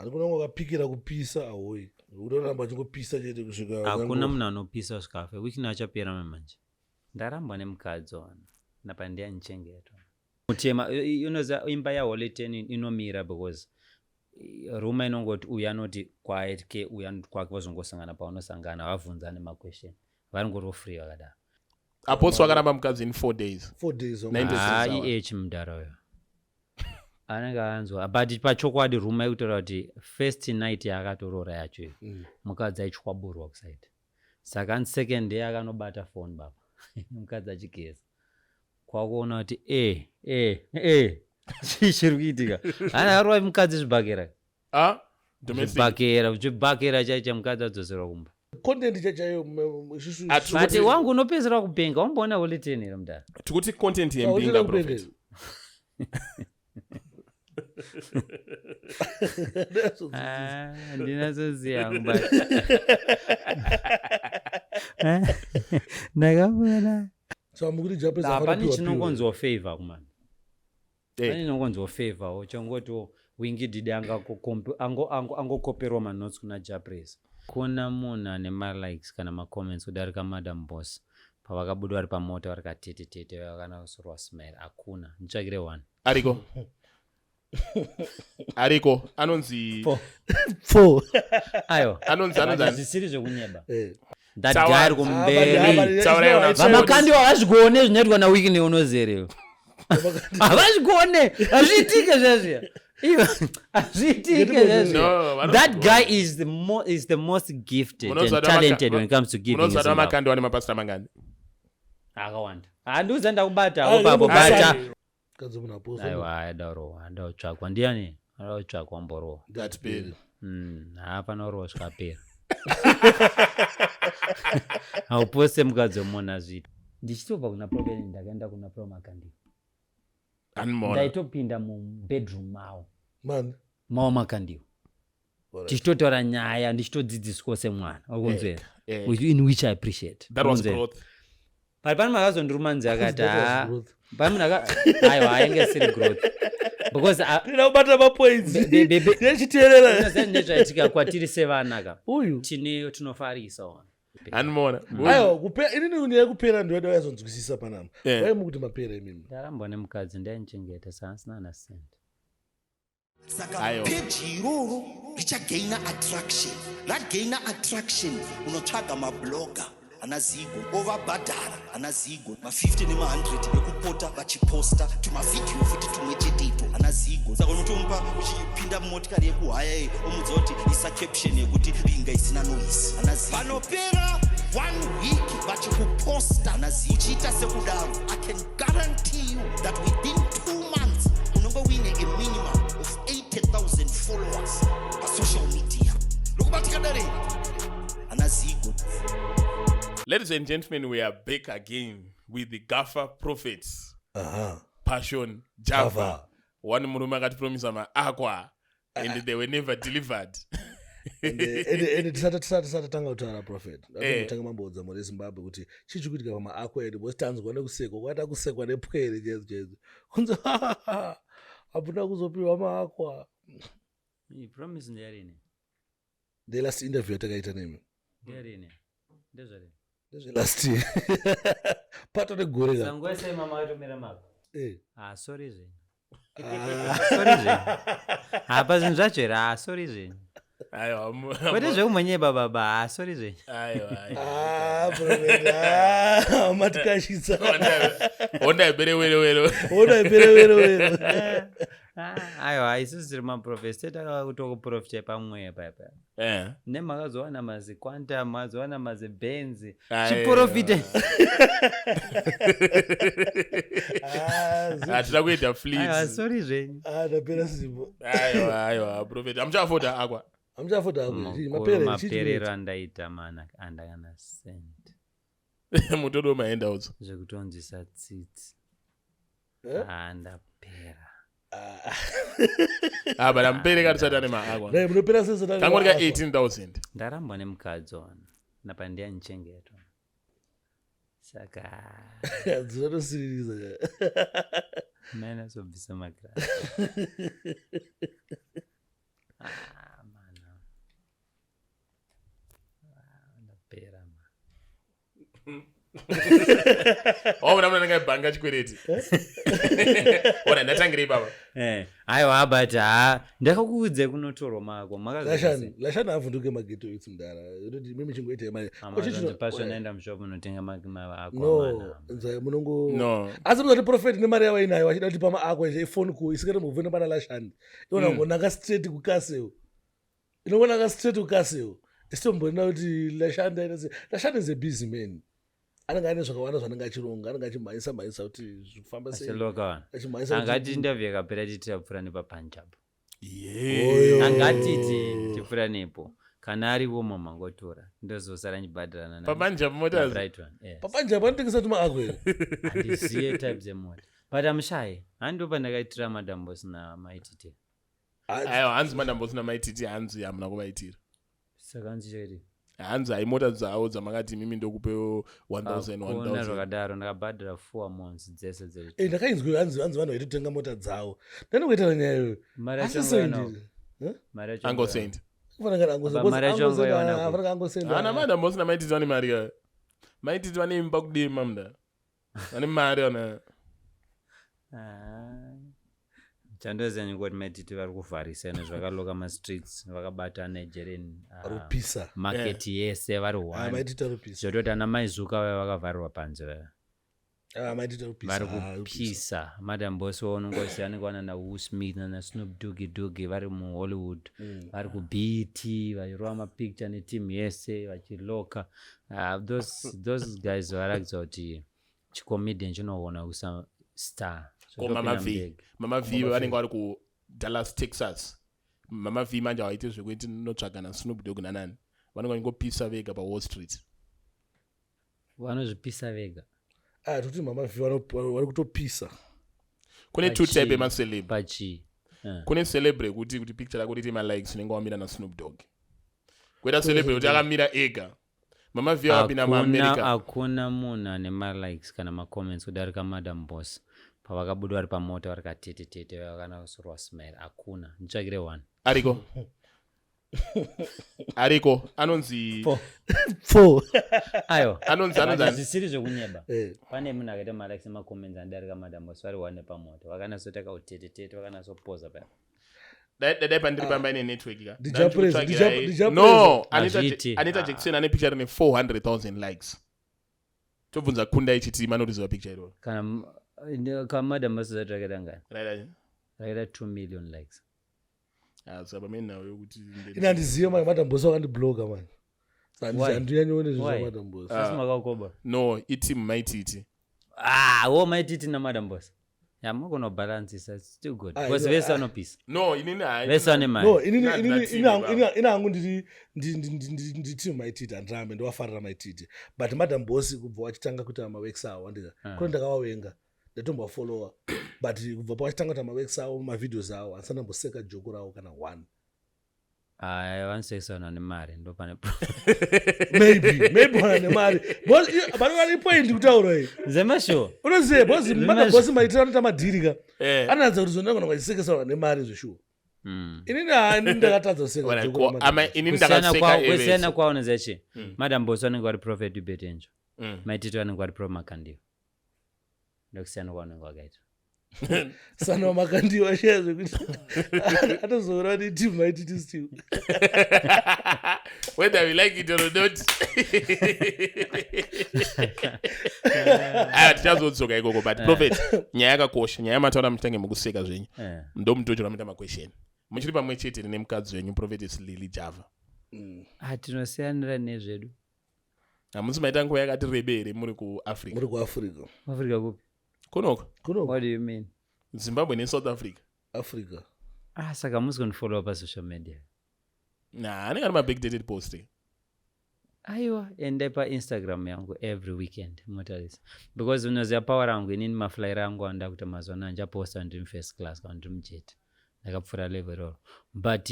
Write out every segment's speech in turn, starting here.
Handikuna wakapikira kupisa ahoyi. Unoramba achingopisa chete kusvika. Hakuna munhu anopisa kusvika afe. Wiki achapera manje. Ndarambwa nemukadzi ona. Napa ndiye anichengetwa. Mutema unoziva imba yaHoly Ten inomira because ruma inongoti uyu anoti kwake uyu anoti kwake vozongosangana paunosangana vabvunzane maquestion varingoriwo free vakadaro. Apostle akaramba mukadzi in 4 days. 4 days. Ah, eh mudhara uyo. Anenge anzwa but pachokwadi ruma yekutaura kuti first night yaakatoroora yacho iyo mukadzi aichwaburwa kusaidi. Saka on second day akanobata phone baba mukadzi achigeza kwakuona kuti e e e chii chiri kuitika ana arova mukadzi zvibhakera. Ah, zvibhakera zvibhakera chaicho mukadzi adzoserwa kumba. Content chaiyo isusu. But wangu unopedzera kupenga wamboona Holy Ten here mudhara? Tikuti content yembinga prophet. Ndinazoziva hangu but ndakaona So mukuti Japes hapana chinongonzwa favor kumana. Pane chinongonzwa favor uchangoti Winky Didi angokoperwa manotes kuna Japres. Kuna munhu ane malikes kana macomments kudarika Madam Boss pavakabuda vari pamota vari katete tete vakanasorwa smile hakuna. Nditsvagire one. Ariko. Ariko anonzi Four. Ayo. Anonzi anonzi zvisiri zvekunyeba. That guy ari kumberi. Vamakandiwa havazvigone zvinoitwa naWiki neunozere. Havazvigone, hazviitike zvezviya. Hazviitike zvezviya. That guy is the mo is the most gifted and talented when it comes to giving. Munozwa vamakandiwa nemapastor mangani? Akawanda. Handiuza ndakubata hapo papo bata. Aiwa adarowa, adaotsvakwa. Ndiani? Adaotsvakwa mborowa. Ndatiperi. Hapana rowa zvikapera. Hauposte mukadzi wemunhu azviita. Ndichitobva kuna Prophet ndakaenda kuna Pro Makandiwa. Ndaitopinda mubedroom mawo. Man. Mawo Makandiwa. Tichitotaura nyaya ndichitodzidziswa semwana. Wakunzwera. In which I appreciate. That was growth. But pane makazondiruma nzi akati ha. Pane munhu aka aiwa ainge siri growth. Because ndinoda kubata mapoints. Ndichiteerera. Nezvaitika kwatiri sevana ka. Uyu. Tine tinofarisa ona. Animoona. Aiwa kupera inini nyaya yekupera ndiyo yada yazonzwisisa panapa. Wai mukuti mapera imimi. Ndarambwa nemukadzi ndainichengeta saasina na cent. Saka peji iroro richageina attraction, rageina attraction unotsvaga mablogger ana Zigo ovabhadhara ana Zigo ma50 nema100 ekupota vachiposta tumavhidhiyo futi tumwe chete ito ana Zigo. Saka unotomupa uchipinda mumotikari yekuhaya iyi omudza kuti isa caption yekuti ringa isina noise ana Zigo. Panopera 1 week vachikuposta ana Zigo uchiita sekudaro, I can guarantee you that within 2 months unonge uine a minimum of 80,000 followers pasocial media. Ndokubatika dare ana Zigo. Ladies and gentlemen, we are back again with the Gaffa Prophets. Passion Java. Java. One murume akatipromisa maaqua and they were never delivered. And tisati tanga kutaura prophet. Tanga mamboudza mhuri yeZimbabwe kuti chii chiri kuitika pamaaqua edu because tanzwa nekusekwa kwaita kusekwa nepwere chaidzo chaidzo. Kunzi hapuna kuzopiwa maaqua. Promise ndeyarini? The last interview yatakaita nemi. Ndeyarini? Ndezvarini? Ndezve last year. Pato negore ka. Sanguva sei mama akatomira mako? Ah, sorry zvenyu. Sorry zvenyu. Hapa zvinhu zvacho here? Ah, sorry zvenyu. Aiwa, Kwete zvekumonyeba baba. Ah, sorry zvenyu. Aiwa, aiwa. Ah, prophet. Ah, matikashisa. Honda ipere wero wero. Honda ipere wero wero. Ah, aiwa, isusu tiri maprofeti takakutokuprofita pamweya paya paya. Nemakazowana maziquantum, mazowana mazibenzi. Chiprofita. Hatida kuita fleet. Aiwa, sorry zvenyu. Ah, ndapera simbo. Aiwa, aiwa, prophet. Hamuchafoda aqua. Hamuchafoda aqua. Mukuru, Mapere, maperero andaita mana andakana cent. Mutodo mahandouts. Zvekutonzwisa tsitsi. Ah, ndapera. Ah, but amupere katisati ane maaqua. Dai munopera sei satani Kangori ka maaqua? 18,000. Ndarambwa nemukadzi ona. Napa ndiyanichengetwa. Saka Dzinotosiririsa. Mene azobvisa magrasi. Ah, Ndapera ma. Waona munhu anenge aibhanga chikwereti. Ona ndatangirei baba. Eh, aiwa but ha ndakakuudzai kunotorwa mako makazashani lashani avhunduke mageto youth mudara unoti mimi chingoita mari passion enda mushop unotenga maako no nzai munongo no asi munoti prophet nemari yavo inayo vachida kuti pama ako nje ifoni ku isingatombobve nepana lashani iona mm. ngonanga straight kukaseo inongonanga straight kukaseo isitomboona kuti lashani aita sei lashani is a busy man anenge aine zvakawanda zvanenge achironga anenge achimhanyisa mhanyisa kuti zvifamba seiachimhanyisa angati interview yakapera titi tapfuura nepapunjab angatiti tipfuura nepo kana ariwo mamangotora ndozosara ndibhadharana papunjab motors papunjab anotengesa tuma ako here handiziye type dzemota but amushaye handi ndakaitira madam boss namaitite Aiwa hanzi madam boss namaititi hanzi hamuna kuvaitira. Saka hanzi chete. Hanzi hai mota dzavo dzamakati imimi ndokupe 1000 1000. Zvakadaro ndakabhadhara 4 months dzese dzese. Eh ndakainzwa hanzi hanzi vanhu vaitotenga mota dzavo. Ndanokuitira nyaya iyoyo. Mari yacho ngana. Mari yacho. Uncle Saint. Kufanira Uncle Saint. Mari yacho ngana. Kufanira Uncle Saint. Ana madam boss namaititi vane mari ka. Maititi vane imba kudema mnda. Vane mari vana. Ah. Chandoziva nekuti maititi vari kuvharisa ene zvakaloka mastreets vakabata Nigerian uh, rupisa market yeah. yese vari ah, one zvototi ana maizuka vaya vakavharirwa panze vaya ah, vari kupisa madam boss waunongoziva anenge vanana Will Smith nana Snoop Doggy Doggy vari muHollywood vari kuBT vachirova mapicture neteam yese vachiloka uh, those guys varatidza kuti chicomedian chinoona kusa star ko mama v mama v vanenge vari kudallas texas mama v manje havaite zvekuti notsvaga nasnoop dog nanani vanenge vachingopisa vega pawall street vanozvipisa vega ah toti mama v vari kutopisa kune two type emaceleb pachii eh. kune celeb rekuti kuti picture rako riite malikes unenge wamira nasnoop dog koita celeb rekuti akamira ega mama v akapinda muamerica hakuna munhu ane malikes kana macomments kudarika madam boss pavakabuda vari pamota vari katetetete vakana kusorwa smile hakuna nditsvagire one ariko ariko anonzi four ayo anonzi anonzi zvisiri zvekunyeba eh. pane munhu akaita malikes nemacomments anodarika madam boss vari one pamota vakanasota kautetetete vakanasopoza paya dai pandiri pamba ine network ka no anita jackson ane picture rine 400000 likes tobvunza kunda ichiti manoriziva picture iroro kana kamadam masozati rakaita ngani rakaita 2 million likes ah, saka pamene nhau yokuti ine handizive mani madam boss vakandibloga mani handinyanyoone zvinhu zvamadam boss ah, makakoba no iteam maititi ah wo maititi namadam boss ya mugona kubalancisa it's still good ah, because vese vanopisa no inini hai vese vane mari no inini inini ini hangu ndiri ndiri team maititi handirambe ndovafarira maititi but madam boss kubva wachitanga kuita maworks awo andika ah. kune ndakavavenga ndatombovafollowa but kubva pawachitanga kuita maworks awo mavideos awo handisati ndamboseka joku rawo kana one Aya vanosekesa vanhu vane mari ndopane maybe maybe vana nemari vanova ipoint kutaura iyi zemashuwa unoziva bhozi madabhosi maitiro anoita madhiri ka eh. anoratidza kuti zvonangona vachisekesa vanhu nemari zveshuwa hmm. inini hani ndakatadza kuseka kusiyana kwavo noziva chii hmm. madam bosi vanenge vari prophet ubert angel hmm. maitito vanenge vari pro makandiwa ndokusiyana kwavanenge vakaita sana wamakandiwa shaya zvekuti atozoona kuti team maititi still whether we like it or not aya tichazodzoka ikoko but eh. prophet nyaya yakakosha nyaya yamataura muchitange mukuseka zvenyu eh. ndomutochora muita maquestion muchiri pamwe chete nemukadzi wenyu prophetess lily java mm. ah, tinosiyanira nezvedu hamusi maita nguva yakati rebe here muri kuafrica muri kuafrica africa kupi kunoko kunoko what do you mean zimbabwe nesouth africa africa ah saka musi kundifollowa pasocial media na anenge ari mabackdated post aiwa endai painstagram yangu every weekend motarisa because unoziva power rangu inini maflyr angu anoda kuita mazuva ano andichaposta ndiri mufirst class kana ndiri mujet ndakapfuura level iroro but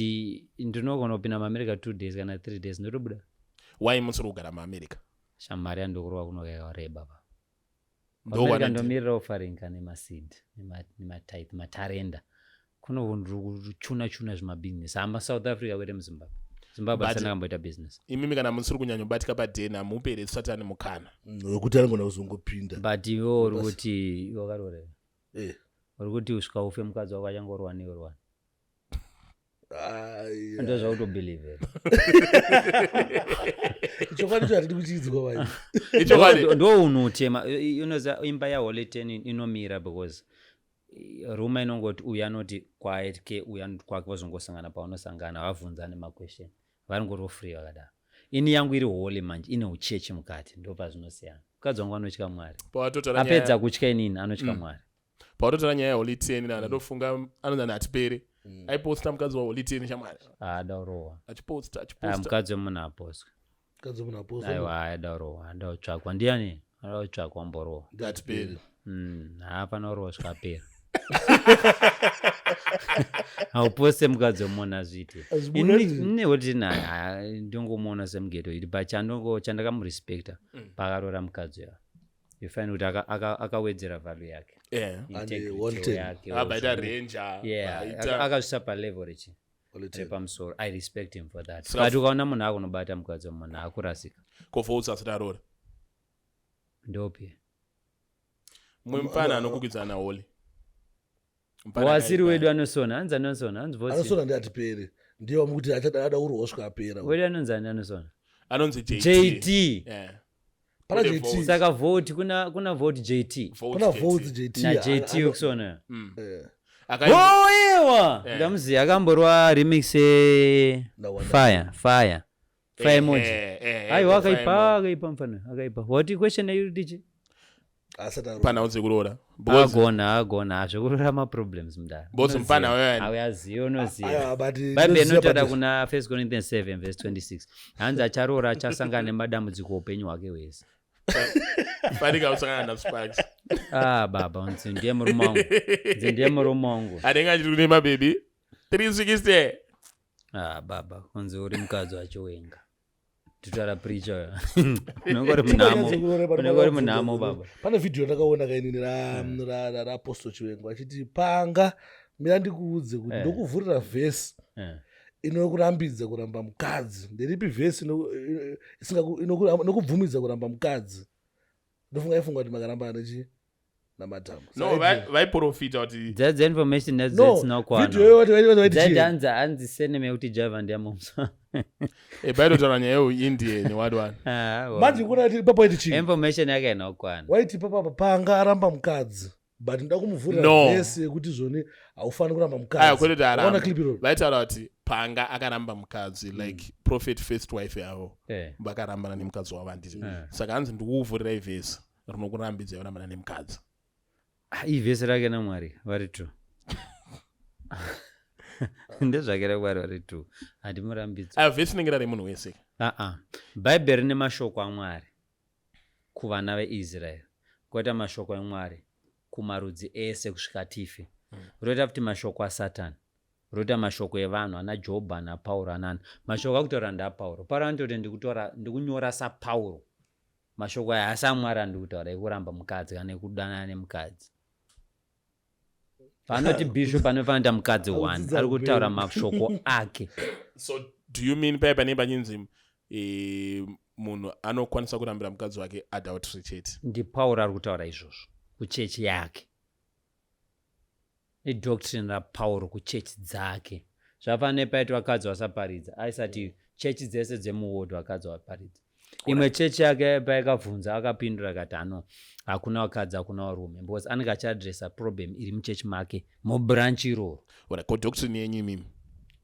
ndinogona kupinda muamerica two days kana three days ndotobuda why musiri kugara muamerica shamari yandokurova kunoka yakareba pa America ndomirira offering kane maseed nematithe matarenda kuno ndiri kuchuna chuna zvemabusiness hama South Africa kwete muZimbabwe. Zimbabwe asati akamboita business. Imimi kana musiri kunyanyobatika padheni hamupe here Satani mukana Wekuti anogona kuzongopinda? But iwe uri kuti wakaroora. Uri kuti usvika ufe mukadzi wako achangorowa newe rwani? Ndo zvautobelieve here? Chokwadi cho hatidi kuchiidzwa vai. Ichokwadi. Ndo unotema unoziva imba yaHoly Ten inomira because ruma inongoti uyu anoti kwake, uyu anoti kwake, vozongosangana pavanosangana, vavhunzane maquestion, varingori free vakadaro. Ini yangu iri holy manje, ine uchechi mukati, ndo pazvinosiyana. Mukadzi wangu anotya Mwari. Pawatotora Apedza kutya inini, anotya Mwari. Pawatotora nyaya yeHoly Ten, na ndatofunga anonzi ani, Hatipere aiposta mukadzi waHoly Ten, shamwari. Haada urohwa. Achiposta, achiposta. Mukadzi wemunhu aposwe. Mukadzi wemunhu aposwe. Aiwa, haada urohwa, ada kutsvakwa. Ndiani ada kutsvakwa mborohwa? Hatipere. Haapana urohwa zvikapera. Hauposte mukadzi wemunhu, azviite. Hazvibuda. Nekuti ndingomuona semughetto iri, but chandakamurespecta pakarora mukadzi uya, you find kuti akawedzera value yake. Ane Integrity 110. yake. Abaita ranger. Yeah, akazvisa palevel rechi Holy Ten. repamusoro. I respect him for that. Saka But ukaona munhu akunobata mukadzi wemunhu, akurasika. Kofoutsi asati aroora? Ndopi? Mumwe mufana anokukidzana naHoly. Mufana Wasiri akaipa. wedu anosona, hanzi anosona, hanzi vosi. Anosona ndiAtipere, ndiye wamukuti achada ada kurohwa svika apera. Wedu anonzi ani anosona? Anonzi JT. JT. Yeah. Pana Kune JT. votes. Saka vote kuna vote JT. Votes Kuna JT. votes JT. Na JT wekusona. Oyewa, ndamuziva, akamborwa remix Ndawanda. fire fire fire emoji. Aiwa, the fire akaipa, emoji. akaipa mfana, akaipa. Wati question yairi tichi? Asati arohwa. Panhau dzekuroora. Because Agona, agona zvekurora maproblems mudara. Boss, mufana wewe. Auyaziva, unoziva. Aiwa, but Bhaibheri ndinoziva inotaura kuna 1 Corinthians 7 verse 26, hanzi acharoora achasangana nemadambudziko upenyu hwake hwese. Fanika usangana naSparks. Ah baba, unzi ndiye murume wangu, nzi ndiye murume wangu. Anenge achiri kune mabebi 360. Ah baba, unzi uri mukadzi wacho wenga, tutaura preacher, unenge uri munhamo, unenge uri munhamo baba. Pane vhidhiyo ndakaona kainini raApostle Chiwengo achiti, "Panga mira ndikuudze kuti ndokuvhurira vhesi inokurambidza kuramba mukadzi. Nderipi vhesi inokubvumidza kuramba mukadzi?" Ndofunga ifunga kuti makaramba nechi namadhamu. No, vaiprofita kuti Dzadza information No, nedzisina vhidhiyo iyo vaiti kwana. chii? Hanzi hanzi seneme yekuti Java ndiyamomsa. Vaitotaura nyaya yeuindian what one. Manje kuona kuti ipapo waiti chii? Information yake haina kukwana. Waiti papapa panga aramba mukadzi, but ndoda kumuvhurira No. vhesi yekuti zvoni haufani kuramba Aya, mukadzi. kwete kuti Waona aramba. clip iroro? Vaitaura kuti panga akaramba mukadzi, like prophet first wife yavo vakarambana nemukadzi wavo, handiti? Saka hanzi, "Ndikuvhurirai vhesi rinokurambidza kurambana nemukadzi." Ah, ivhesi rake naMwari vari two, ndezvake raMwari vari two, handimurambidzi. Aya, vhesi inenge rari munhu wese. Aa, Bhaibheri rine mashoko aMwari kuvana veIsraeri, kwete mashoko aMwari kumarudzi ese kusvika tife. Roita futi mashoko aSatani, roita mashoko evanhu ana Jobho, ana Pauro, anani. Mashoko akutaura ndaPauro. Pauro anototi, "Ndikutora, ndikunyora saPauro. Mashoko aya haasi aMwari andikutaura ekuramba mukadzi kana ekudanana nemukadzi." Paanoti bishop anofanira mukadzi one, Akudzidza ari kutaura upenyu. mashoko ake. So do you mean paya panenge pachinzi munhu anokwanisa kurambira mukadzi wake adultery chete? NdiPauro ari kutaura izvozvo kuchechi yake, idoctrine raPauro kuchechi dzake. Zvafanira paiti vakadzi vasaparidza, aisati chechi dzese dzemuwodhi vakadzi vaparidza. Imwe chechi yake paikabvunza, akapindura akati, "Ano hakuna vakadzi, hakuna varume," because anenge achiadresa problem iri muchechi make, mubranch iroro. Ora, ko doctrine yenyu imimi?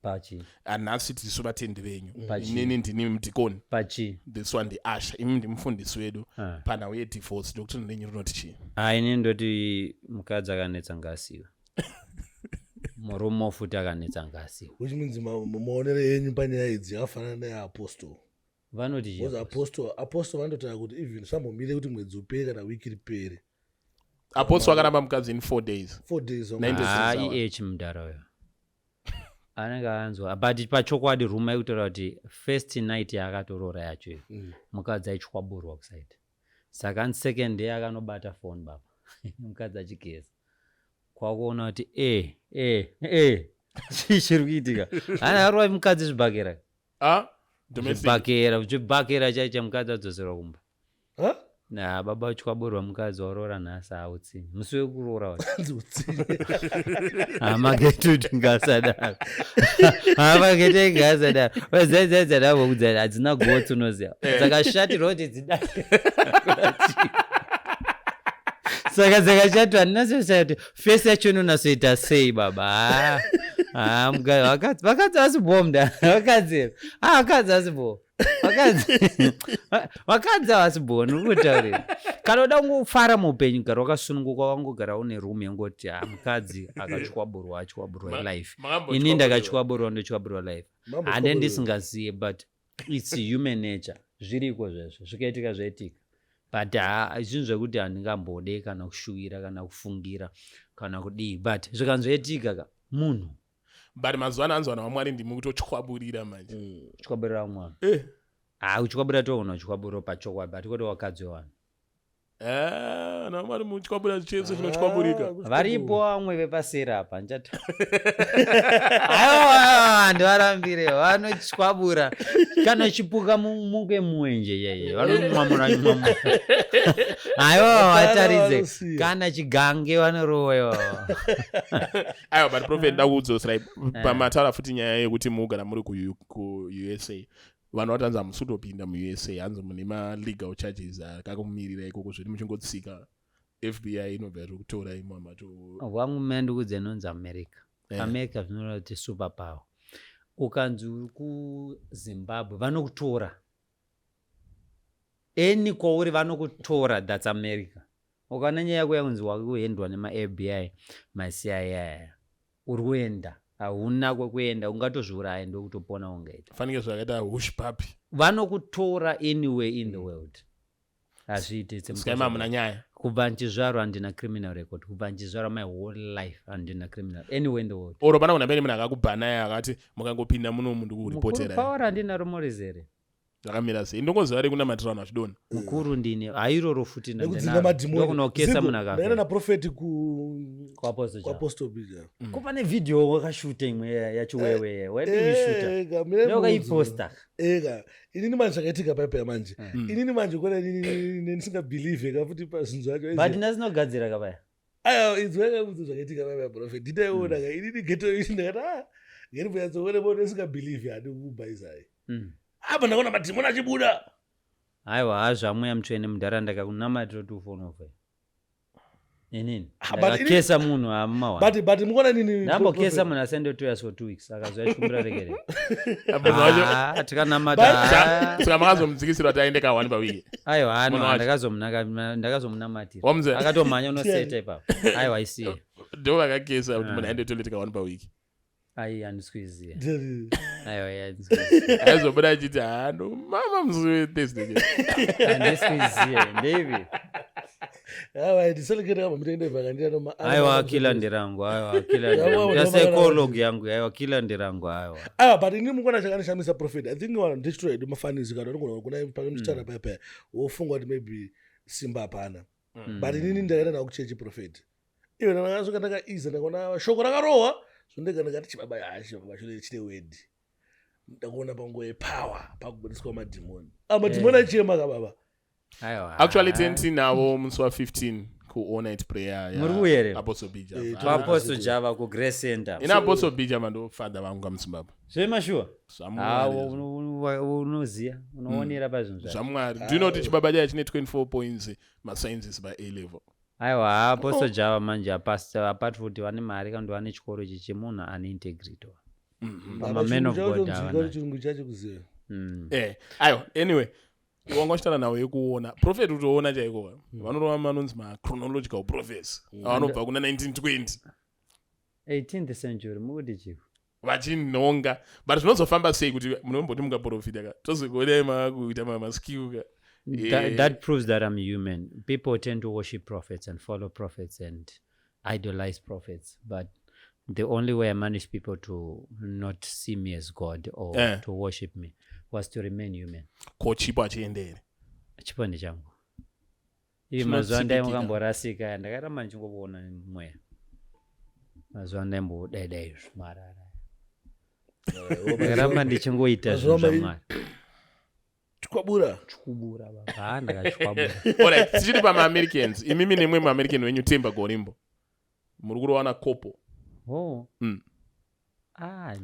Pachi? Anhasi tisu vatendi venyu. Pachi? Inini ndini mudhikoni. Pachi? This one ndiusher, imi ndimufundisi wedu. Ah. Panhau yedivorce, doctrine renyu rinoti chii? Hai, inini ndoti mukadzi akanetsa ngasiwe, murume futi akanetsa ngasiwe. Which means maonero enyu panyaya idzi akafanana neaapostle. Vanoti chii? Because apostle vanototaura kuti even sambomire kuti mwedzi upere kana wiki ripere. Apostle akaramba mukadzi in 4 days. 4 days. 96 Ah, hours. eh mudhara uyo anenge anzwa, but pachokwadi ruma yekutaura kuti first night yaakatorora yacho iyo, mukadzi aichwaburwa kuside. Saka ani second day akanobata phone baba, mukadzi achigeza, kwakuona kuti e e e chii chiri kuitika? Ana arova mukadzi zvibhakera. Ah, domestic. Zvibhakera, zvibhakera chaicho mukadzi adzoserwa kumba. Huh? Na baba uchikwaburwa mukadzi waroora nhasi hautsinye. Musi wekuroora wacho. Hanzi utsinye. Hamagetuti ngasadaro. Hamagetu ngasadaro. Wezedzedze vokudzana hadzina gotsi unoziva. Dzakashatirwa kuti dzidai. Saka dzakashatirwa handinasoziva kuti face yacho inonasoita sei baba. Ah, ah, vakadzi vakadzi havasi bho mda. Vakadzi. Ah, vakadzi havasi bho. Vakadzi vakadzi havasi bho ndikutaurira. Kana uda kungofara muupenyu gara wakasununguka wangogara une room yengoti ah, mukadzi akachwaburwa achwaburwa life. Ini ndakachwaburwa ndochwaburwa life. Hande ndisingaziye but it's human nature. Zviriko zvezvo zvikaitika zvaitika. But ha zvinhu zvekuti handingambode kana kushuwira kana kufungira kana kudii but zvikanzoitika ka munhu. But mazuva ano hanzi vanhu vaMwari ndimi kutochwaburira manje. Kuchwaburira mwana. Eh. Ah, kuchwaburira toona kuchwaburira pachokwadi but kwete wakadzi wevanhu. Eh, vanhu vaMwari muchwaburira chese chinochwaburika. Ah, Varipo vamwe vepaseri apa ndichata. Aiwa handivarambire vanochwabura kana chipuka munge mwenje yeye vanomwamura mwamura. Aiwa vataridze Vanosiya. kana chigange vanorowa iwawa. Aiwa but prophet ndakuudzoserai pamataura futi nyaya yekuti mugara muri ku-USA vanhu vati hanzi hamusi kutopinda mu-USA hanzi mune ma-legal charges akakumirira ikoko zveti muchingotsika FBI inobva yatokutora imo mato Wangu mene ndikudze inonzi America. Eh. America zvinoreva kuti super power. Ukanzi uri kuZimbabwe vanokutora. Any kwauri vanokutora that's America. Ukaona nyaya yako yakunzi wakuendwa nema-FBI, ma-CIA aya. Uri kuenda. Hauna kwekuenda ungatozviuraya ndokutopona ungaita. Fanike zvakaita hush puppy. Vanokutora anywhere in the world. Hazviiti Saka imi hamuna nyaya. Kubva ndichizvarwa handina criminal record. Kubva ndichizvarwa my whole life handina criminal anywhere in the world. Oro pana kuna pene munhu akakubhanaya akati mukangopinda muno munhu kukuripotera. Mukuru power handina romorizere. Zvakamira sei? Ndongoziva rekunamatira vanhu vachidonha. Mukuru ndini hairoro futi Nekudzinga madhimoni. ndokunokesa Zigo, munhu Ndaenda akafa. naprofeti KwaApostle Java. kuApostle Bija. Ko pane video wakashuta imwe yachiwewe. Waidii Ega, mire Ndokaiposta. Ega, inini manje zvakaitika paipa manje. Inini manje kona inini ndisingabelieve ka futi pazvinhu zvacho. But ndazinogadzira kabaya. Aya, inzwa kabudzo zvakaitika paipa prophet. Nditaiona ka inini ghetto ini ndakati ah, ngeri muyatsoona bona ndisingabelieve handi kubhaizai. Apa ndakaona madhimoni achibuda. Aiwa, hazvamweya mutsvene mudhara ndakakunamatira kuti ufone ofa. Inini Ah, but inini- ndakakesa munhu hamawa. But mukuona nini Ndambokesa prophet? munhu asendotoya for 2 weeks akazouya achikumbira regerero. Munhu wacho Ah, tikanamata. Sa- saka makazomudzikisira kuti aende ka 1 pawiki. Aiwa, Munhu ano wacho. ndakazomunamatira. Wamze. Akatomhanya unoseta ipapo. Aiwa isiye. Ndo vakakesa kuti munhu aende toilet ka 1 pawiki. Ai handisi kuiziya. Ndiri- Aiwa, ai, handisi kuiziya. Aizobuda achiti ha ndo mama musi weThursday. Handisi kuiziya. Ndeipi? Aiwa, ndiselekere kama mutende vakandira noma. Aiwa, kila ndirangu. Aiwa, kila ndirangu. Ndasaikolog yangu. Aiwa, kila ndirangu. Aiwa. Aiwa, but inini mukuona chakandishamisa prophet. I think vanhu ndichitora hedu mafanisi kana unogona kuna pane muchitaura paya wofunga kuti maybe simba hapana. But inini ndakaenda nawo kuchechi prophet. Iwe ndakasvika ndakaiza ndakaona shoko rakarohwa. Zvondega ndakati chibaba ya chibaba chine chine word. Ndakuona panguva yepower pakubudiswa madhimoni. Ah, madhimoni achema ka baba. Aiwa. Actually TNT navo musi wa 15 ku all night prayer ya Muri kuuya here? Apostle Bija. Eh, KwaApostle Java ku Grace Center. Ina Apostle Bija mando father vangu kamuZimbabwe. Zvemashuwa? Zvamwari. Ah, unoziya, unoonera pazvinhu zvacho. Zvamwari. Do you know kuti chibaba chaya chine 24 points masciences by A level. Aiwa, Apostle Java manje apart futi vane mari kana kuti vane chikoro ichi chemunhu ane integrity. Pama man of God havana. Chirungu chacho kuziva. Eh, aiwa, anyway, wanga uchitaura nhau yekuona prophet utoona chaiko vanorova manonzi ma-chronological prophets avanobva kuna 1920 18th century mukuti chiko vachinhonga but zvinozofamba sei kuti munomboti mukaprofita ka tozokuonai makuita maskill ka. That proves that I'm human. People tend to worship prophets and follow prophets and idolize prophets, but the only way I managed people to not see me as God or to worship me was to remain human. Ko chipo achiende here? Chipo ndechangu. Ivi mazuva ndaimukamborasika ndakaramba ndichingoona mweya. Mazuva ndaimbodai dai zvimarara. Ndakaramba ndichingoita zvinhu zvamwari. Chkwabura. Chkubura baba. Ah, ndakachkwabura. Alright, tichiri pamaAmericans. Imimi nemwe muAmerican wenyu Themba Gorimbo. Muri kurowana kopo. Oh. Ah, I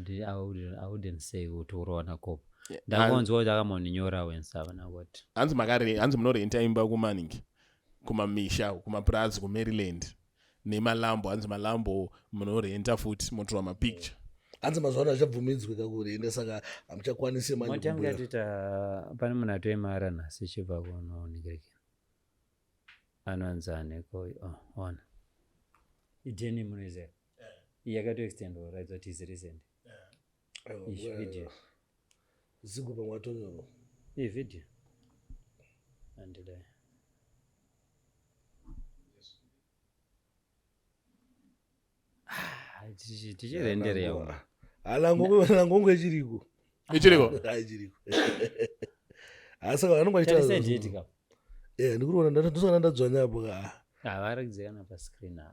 wouldn't say kuti urowana kopo. Ndakonzwa kuti akamoninyora wensava nakuti. Hanzi makare, hanzi munorenta imba kumaningi. Kumamisha, kumapurazi, kuMaryland. Nemalambo, hanzi malambo munorenta futi motora mapicture. Hanzi mazuva ano achabvumidzwe kakurenda saka hamuchakwanisi manje Moti yangu yatoita pane munhu atoemara nhasi ichibva kunoonekera. Anonzi aneko oh, ona. Ideni munoiziva. Iyi yakatoextend kuratidza kuti is recent. Iyi video. Zigo pamwe atonyorwa. Iyi video. Andidai. Ah, tichirenderewa. Langongo ichiriko. Ichiriko? Ichiriko. Asi vanonga vachiita. Eh, ndikuona ndosaka ndadzvanya apo ka. Ah, varikudzika na pa screen ah.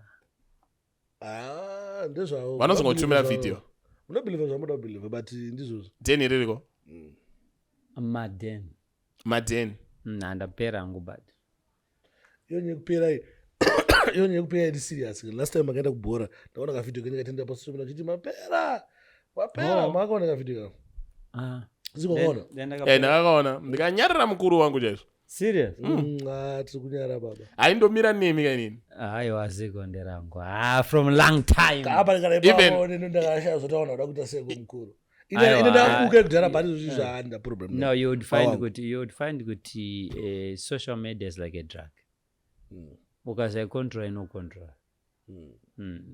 Ah, ndezvavo. Vanozongotumira video. Munobelieve zvamunoda kubelieve but ndizvozvo. Den ririko? Maden. Maden. Ndapera hangu but. Iyo nyekupera iyi. Iyo nyekupera iri serious. Last time makaenda kubhora, ndaona ka video kenyu katenda pa social media chiti mapera. Mapera, Oh. makaona ka video kako. Ah. Zikoona. Eh, ndakakaona. Ndikanyarara mukuru wangu chaizvo. Serious? Ah, tiri kunyara baba. Haindomira nemi kainini. Aiwa ziko nderangu. Ah, from long time. Apa kana Even- ipapo neno ndakashaya zvotaona kuda kuita seko mukuru. Ine Aiwa, ine ndakuke kudhara ah, but izvozvi zvaanda problem. No, you would find Wow. kuti you would find kuti social media is like a drug. Ukasai control inocontrol.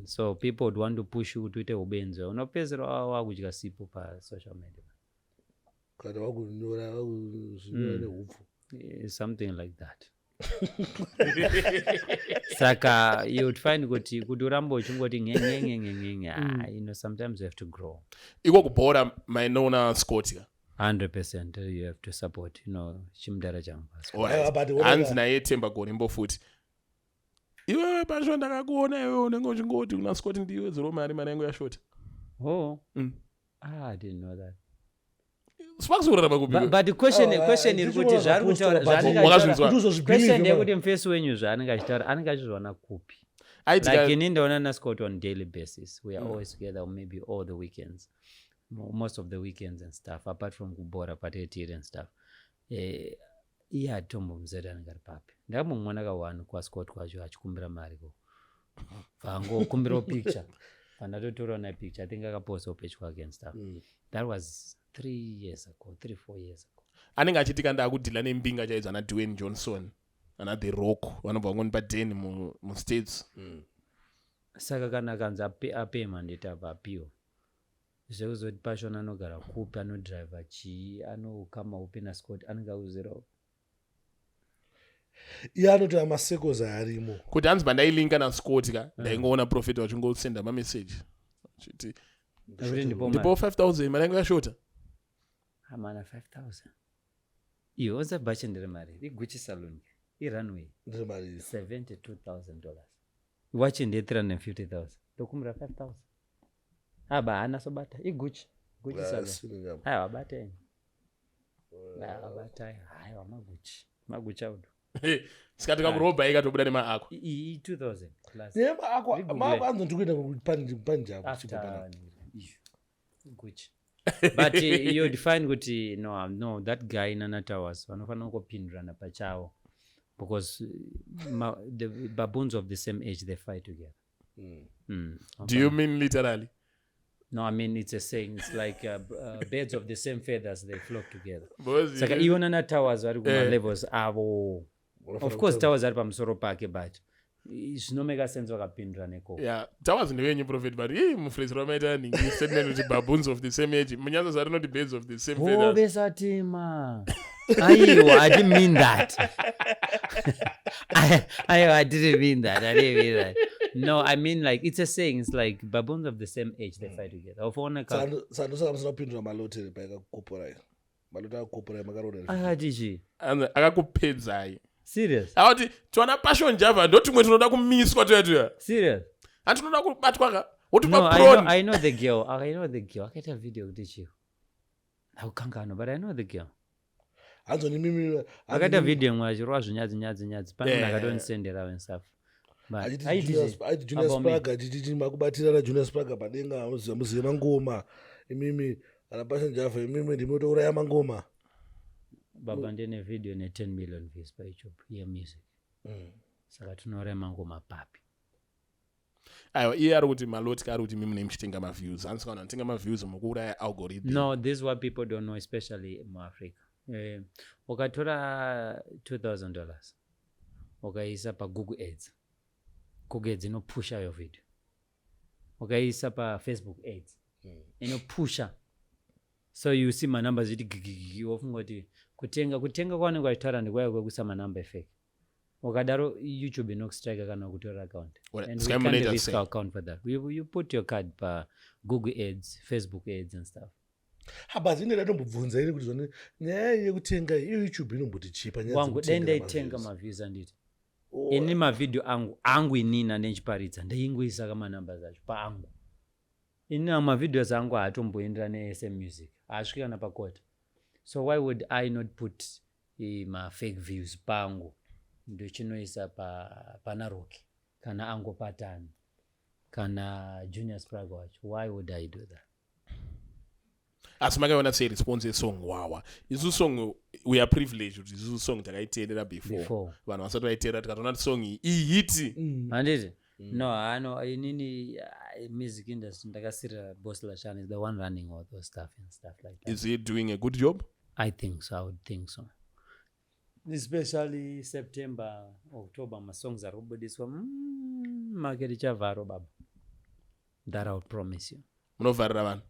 So people would want to push you kuti uite ubenzi. Unopedzisira wakudya sipo pa social media. Kana wakunyora wakuzvinyora nehupfu. Something like that. Saka you would find kuti urambe uchingoti nge, nge, nge, nge, nge, nge. Ah, you know, sometimes you have to grow. Iko kubhora mainoona Scott ka. 100% you have to support, you know, chimudara changu. All right. Aiwa, but wona Hanzi ka- naye Themba Gorimbo futi. Iwewe pasho ndakakuona iwewe unenge uchingoti kuna Scott ndiwe zero mari, mari yangu yashota. Oh. Ah, I didn't know that. Sparks urarama kupi? But the question, Oh, question iri kuti zvaari kutaura, zvaanenge Wakazvinzwa? achitaura- Ndizvo question ndeyekuti mufesi wenyu zvaanenge achitaura, anenge achizviona kupi? Aitika- Like ini ndaona naScott on daily basis. We are always together, maybe all the weekends. Most of the weekends and stuff, apart from kubhora patetiri and stuff. Iye atombomuzeti anenge ari papi. Ndakambomuona ka1 kwaScott kwacho achikumbira mari ko. Vangokumbirawo picture. Pandatotorawo naye picture, I think akapostawo page kwake and stuff. That was 3 years ago, 3-4 years ago. Anenge achitika ndakudhila nembinga chaidzo ana Dwayne Johnson, ana The Rock, vanobva vangonipa den muStates. Saka kana akanzi apema nditi abva apiwa. Zvekuzoti pashona anogara kupi, anodriver chii, anokama upi naScott, anenge auzirawo. Iye anoti amasekozi arimo. Kuti hanzi pandailinka naScott ka, ndaingoona prophet vachingosenda mameseji. Achiti, Kuti ndipo ndipo 5000 mari yangu yashota. Amana 5000. Iyo onza bhachi ndere mari, iGucci saloon, irunway. Ndere mari. $72,000. Wachi ndiye 350,000. Ndokumbira 5000. Aba haana sobata, iGucci. Gucci Ah, saloon. sina nyama. Aiwa bata ini. Aiwa bata. Aiwa maGucci. Magucci audo. Saka tikakurobha ikatobuda nemaako. I 2000 plus. Nemaako, Rigoogle. maako anzi ndikuenda kuPunjab, After kuchibva issue. Gucci. But you'd find kuti no, no, that guy Nana Towers vanofanira kupindurana pachavo because the baboons of the same age they fight together. Do you mean literally? No, I mean it's a saying. It's like birds of the same feathers, they flock together. Because Saka you iwo Nana Towers vari kuma levels avo. Of course Towers ari pamusoro pake, but zvinomeka sense vakapindura neko. Yeah, Towers ndewenyu prophet, but ii mufrezi ramaita ningi statement kuti baboons of the same age. Munyanza zvarinoti birds of the same feathers. Hobesatima. Aiwa, I didn't mean that. Aiwa, I didn't mean that. I didn't mean that. No, I mean like it's a saying. It's like baboons of the same age, they fight together. Ufaona ka Sando saka musina kupindura maloteri paikakukoporai. Maloteri akakukoporai makaroora here? Akati chii? Anzi, akakupedzai. Serious? Akati tiwana Passion Java ndotumwe tinoda kumiswa tuya tuya. Serious? Handi tinoda kubatwa ka. Wotipa No, I know, prawn. I know the girl. I know the girl. Akaita video kuti chii? Ndakukanganwa, but I know the girl. Hanzoni mimi Akaita video imwe achirova zvinyadzi nyadzi nyadzi. Pane munhu akatondisendera and stuff. But achiti aiti Junior chii? aiti Junior About me. Spraga achiti makubatirana Junior Spraga padenga muzive mangoma imimi kana Passion Java imimi ndimi motouraya mangoma. Baba ndine video ne 10 million views pa YouTube yemusic. Saka tinouraya mangoma papi? Aiwa, iye ari kuti Malloti ari kuti mimi muchitenga maviews. Hanzi kana anotenga maviews mukuuraya algorithm. No, this is what people don't know, especially muAfrica. Ukatora $2000 ukaisa paGoogle Ads, Google Ads inopusha your video. Ukaisa paFacebook Ads inopusha, so you see manumber ziti gigigigi, wofunga kuti kutenga kwavanenge vachitaura ndikuya kwekuisa manumber efake. Ukadaro YouTube inokustrike kana kutora account. Alright, And Sky we can't Monitor risk say. our account for that. You put your card pa Google Ads, Facebook Ads and stuff. Ha, but ine ndatombobvunza ini kuti zvoni nyaya yekutenga iyo YouTube inomboti chipa nyaya Wangu dai dzekutenga ndaitenga maviews. maviews anditi Oh, ini mavhidhio angu inini andichiparidza ndaingoisa kamanumber acho paangu. Ini mavideos angu haatomboenderana neSM music, haasviki kana pakota. So why would I not put mafake views pangu, ndochinoisa pana Rocky kana angopatani kana Junior Spraga wacho? Why would I do that? Asi makaiona sei response yesong Wawa? Isu song, we are privileged kuti isusu song takaiteerera before Before. Vanhu vasati vaiteerera, tikatoona kuti song iyi ihit. Handiti? No, ano inini music industry ndakasirira Boss Lashan is the one running all those stuff and stuff like that. Is he doing a good job? I think so. I would think so. Especially September, October, masongs ari kubudiswa. Market ichavharwa baba. That I would promise you. Munovharira vanhu?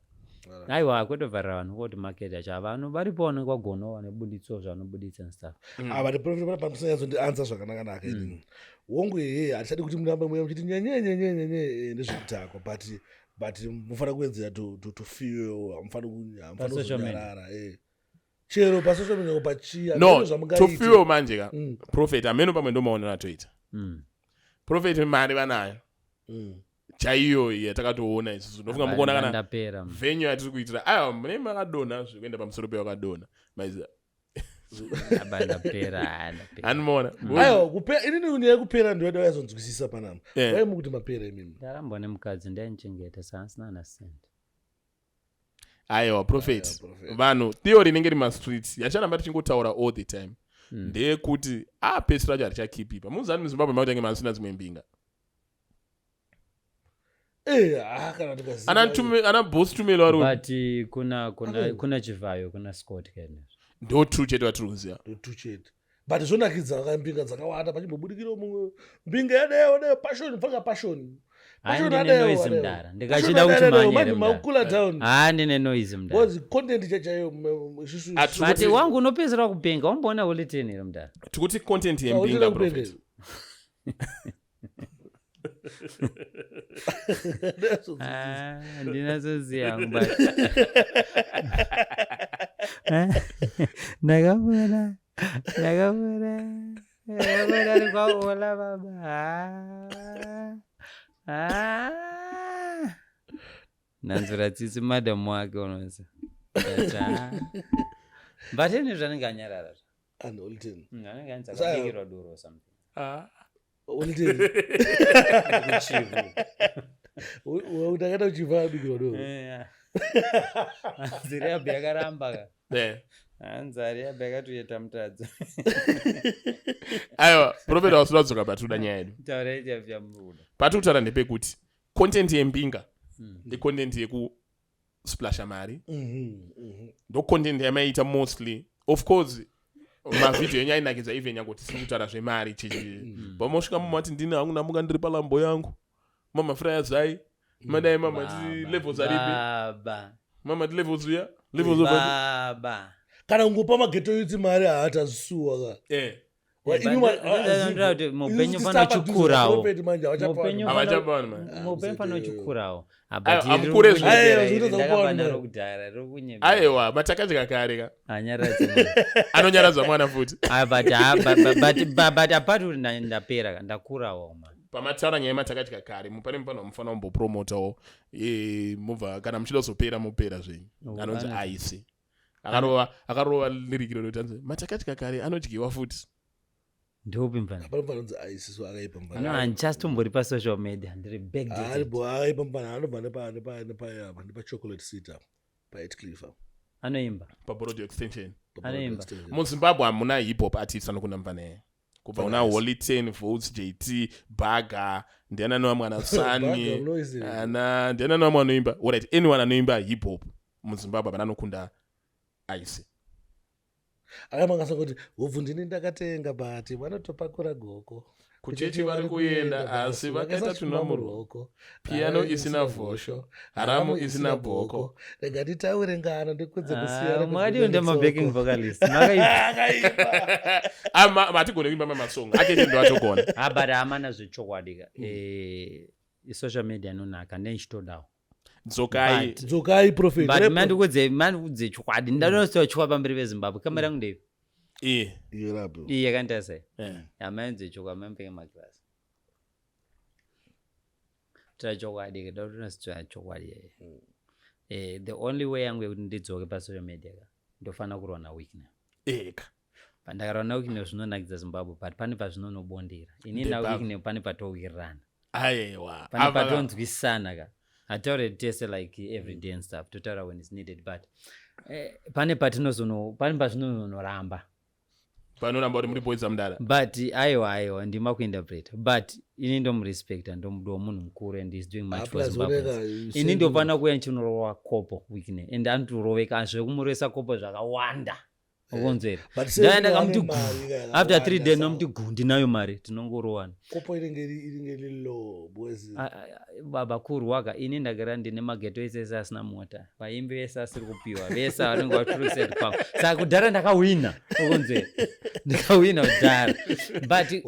Aiwa, kwetovharira vanhu koti market yacho vanhu varipo vanenge vagonawo vanobuditsawo zvanobuditsa and stuff. Ah, but prophet, pana pamusanyatsondi-answer zvakanaka-naka inini. Wongu ehe, hatichadi kuti murambe muya muchiti nyenyenyenyenyenye ndezvekutakwa, but mufanira kuwedzera to fuel, hamufani Pa-social media. kuzonyarara chero pasocial media pachiya. No, to fuel manje ka, prophet, hameno pamwe ndo maonero atoita. Prophet, mari vanayo chaiyo yatakatoona isusu. Ndofunga mukuona kana Ndapera. Venue yatiri kuitira. Aiwa, mune makadonha zvekuenda pamusoro pewakadonha maiziva. Aba ndapera, ah, ndapera. Animoona. Aiwa, kupera inini nyaya yekupera ndiyoda yazonzwisisa panapa. Wai mukuti mapera imimi? Ndarambwa nemukadzi, ndainichengeta saasina na cent. Aiwa, prophet. Aiwa, prophet. Vanhu, theory inenge iri mastreets yacharamba tichingotaura all the time ndeyekuti apesi racho harichakipipa. Muzani muZimbabwe makutange masina dzimwe mbinga. Ah, kana ndikaziva. Ana Boss Tumelo ari But kuna Chivhayo, kuna Scott kenezvo. Ndo two chete vatiri kuziva. Ndotu chete, but zvonakidza mbinga dzakawanda pachimbobudikirawo mumwe mbinga yadeyo deyo Passion fanga Passion. Hayi, Passion ndine adeyo, noise adeyo. mudara. Ndikachida kuti mhanye here mudara? Makula down. Haa, ndine noise mudara. Because content chaiyo isusu Ah, But wangu unopedzera kupenga, wamboona Holy Ten here mudara? Tikuti content yembinga, prophet. Ah, ndinazoziva hangu, but ndakapona ari kwaola baba. Ah, ah. Ndanzura tsitsi madhamu wake unozi, but ah. But ine zvanenge anyarara. And Holy Ten. Anenge anzi akabikirwa doro or something. Ah. Holy Ten. Kuchivu. Ndakaita kuchivha abikirwa doro. Hanzi rehab yakaramba ka. Hanzi rehab yakatoita mutadzo. Aiwa, prophet, wasina kudzoka patinoda nyaya yedu. Taurai chamuruda. Patiri kutaura ndepekuti content yembinga ndecontent yekusplasha mari. Ndo content yamaiita mostly. Of course mavhidhiyo enyu ainakidza, even nyange tisiri kutaura zvemari chichi, but mosvika mumati ndini hangu ndamuka ndiri palambo yangu, mama fraya zai madai, mama ti levels aripi? Baba. Mama ti levels uya levels over. Baba. Kana kungopa maghetto youth mari haatazisuwa ka. Ndinoda kuti muupenyu panochikurawo. Muupenyu Havachapa vanhu mari. Muupenyu panochikurawo. Aiwa, hamukure zve. Aiwa, zvinoita kupa vanhu Ndakabanaro mari. kudhara riri kunyebera. Aiwa, matakadya kare ka. Anyaradze mwana. Anonyaradza mwana futi. Ah, but ah, but apart kuti ndapera ka, ndakurawo man. Pamataura nyaya yematakatya kare, pane mupano wamufanira kumbopromotawo, mobva kana muchida kuzopera mopera zvenyu. Oh, Anonzi Aisi akarova lirikiro rekuti anzi matakatya kare anodyiwa futi. Ndeupi mfana? Hapana mfana anonzi Aisi, so akaipa mfana. No, handichasitombori pasocial media, ndiri backdated. Aripo, akaipa mfana, anobva nepa nepa Chocolate City apa, paEtcliff apa. Anoimba? PaBorrowdale Extension. Pa Borrowdale Anoimba. Extension. MuZimbabwe hamuna hip hop artist anokunda mfana iye. Kubva Mfana kuna Ice. Holy 10 Volts JT, Baga, ndiani anova mwana Baga, Sani munoiziva. ana ndiani anova mwana anoimba. Alright, anyone anoimba hip hop muZimbabwe hapana anokunda Aisi. Akamangasa kuti hobvu ndini ndakatenga, but vanotopakura goko. Kuchechi vari kuenda asi vakaita tuna muruoko, piano isina vhosho, haramu isina bhoko. Rega nditaure ngano ndikudze kusiyana. Makadiwo ndemabacking vocalist makaipa. Akaipa. Ah, hatigone kuimba mamasong acheche, ndo atogona. Ah, but hamana zvechokwadi ka. Social media inonaka, ndendichitodawo. Dzokai. Dzokai, prophet. But mandikudze chokwadi, ndanoziva chokwadi pamberi veZimbabwe. Kamera yangu ndeipi? Iye. Irapo. Iyi yakaita sei? Eh. Hamaenze chokwadi, maipfeke magirasi tira chokwadi ka, dautonasitora chokwadi yeye. The only way yangu yekuti ndidzoke pasocial media ka, ndofanira kurwa naWicknell. Eka. Pandakarwa naWicknell zvinonakidza Zimbabwe, but pane pazvinonobondera ini Ndepapi? naWicknell, pane patowirirana, Aiwa. pane patonzwisana ka. Hataure tese like every day and stuff, totaura when it's needed, but pane patinozono, pane pazvinozonoramba. Panoramba kuti muri boys amudara. But aiwa, ndima kuinterpreta, but ini ndomurespecta, ndomudiwa munhu mukuru and is doing much for Zimbabwe. Ini ndofana kuuya ndichinorova kopo Wicknell, and anotoroveka zvekumuresa kopo zvakawanda, ukonzera. Ndaenda kamuti gu after 3 days, nomuti gu, ndinayo mari, tinongorowana. Kopo inenge iri low because Baba, kurwaka ini ndagara ndine mageto ese ese asina mota, vaimbi vese asiri kupiwa, vese vanenge vaturused kwangu. Saka kudhara ndakawina, ukonzera, ndakawina kudhara, but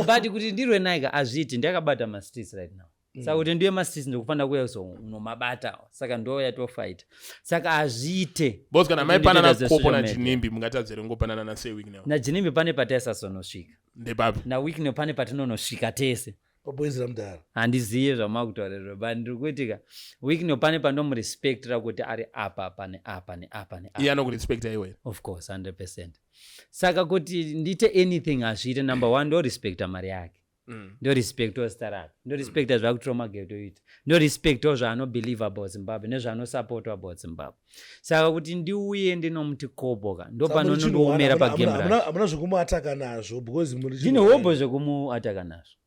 but kuti ndirwe naika hazviiti. Ndakabata mastreets right now, saka kuti ndiwe mastreets ndikufanira kuuya so unomabata, saka ndo yatofight, saka hazviite. Because kana Kuti maipanana ndinoita kopo zesocial media. naJinimbi, mungatadzere ngopanana naSir Wicknell? NaJinimbi pane pataisazonosvika. Ndepapi? NaWicknell pane patinonosvika tese. Paboys ramudhara. Handiziye zvamakutaurira, but ndiri kuitika Wicknell pane pandomurespectira kuti ari apa, pane apa neapa neapa. Iye anokurespecta iwe? Of course, 100. Saka kuti ndiite anything hazviite. Number one, ndorespecta mari yake, ndorespectawo zita rake, ndorespecta zvakutora mageto ita, ndorespectawo zvaanobelieve about Zimbabwe nezvaanosapota about Zimbabwe. Saka kuti ndiuye ndinomuti koboka, ndopanonondiomera pagame rake. Hamuna zvekumuataka nazvo because muri Ndine hobho zvekumuataka nazvo.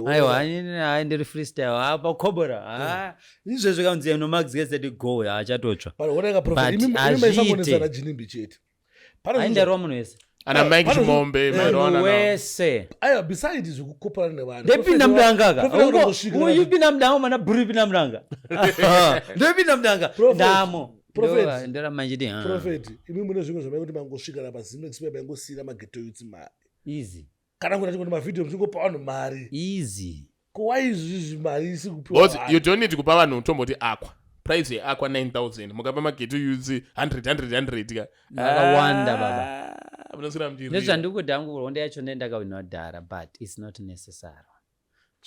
Aiwa, hai, ndiri freestyle apa kobora. Izvezvi kanzi nomaxgezeti go, haachatotsva. Oneka, But prophet, imi hazviite. maisangonesa naJinimbi chete. Pane Aindarwa munhu wese. Ana Mike Chimombe mairowana Munhu navo. wese. Aiwa, beside zvekukoporana nevanhu, Ndepinda mudanga ka. Prophet unongosvika Uyu pinda mudanga, mana bhuru pinda mudanga, ndopinda mudanga. Prophet, Ndamo. Prophet. Ndoramba nchiti ah, Prophet, imi mune zvimwe zvamai kuti mangosvika napaZimex maingosiyira mageto youths mari, Easy. kana kuti achingoti mavhidhiyo muchingopa vanhu mari? Easy. Ko why izvizvi mari isi kupiwa Because vanhu? you don't need kupa vanhu tomboti aqua, price yeaqua 9000, mukapa mageto youths 100 100 100 ka. Vakawanda, baba. Ah, munoswera muchirira. Ndezvandikuti hangu hondo yacho ndendakawina kudhara, but it's not necessary.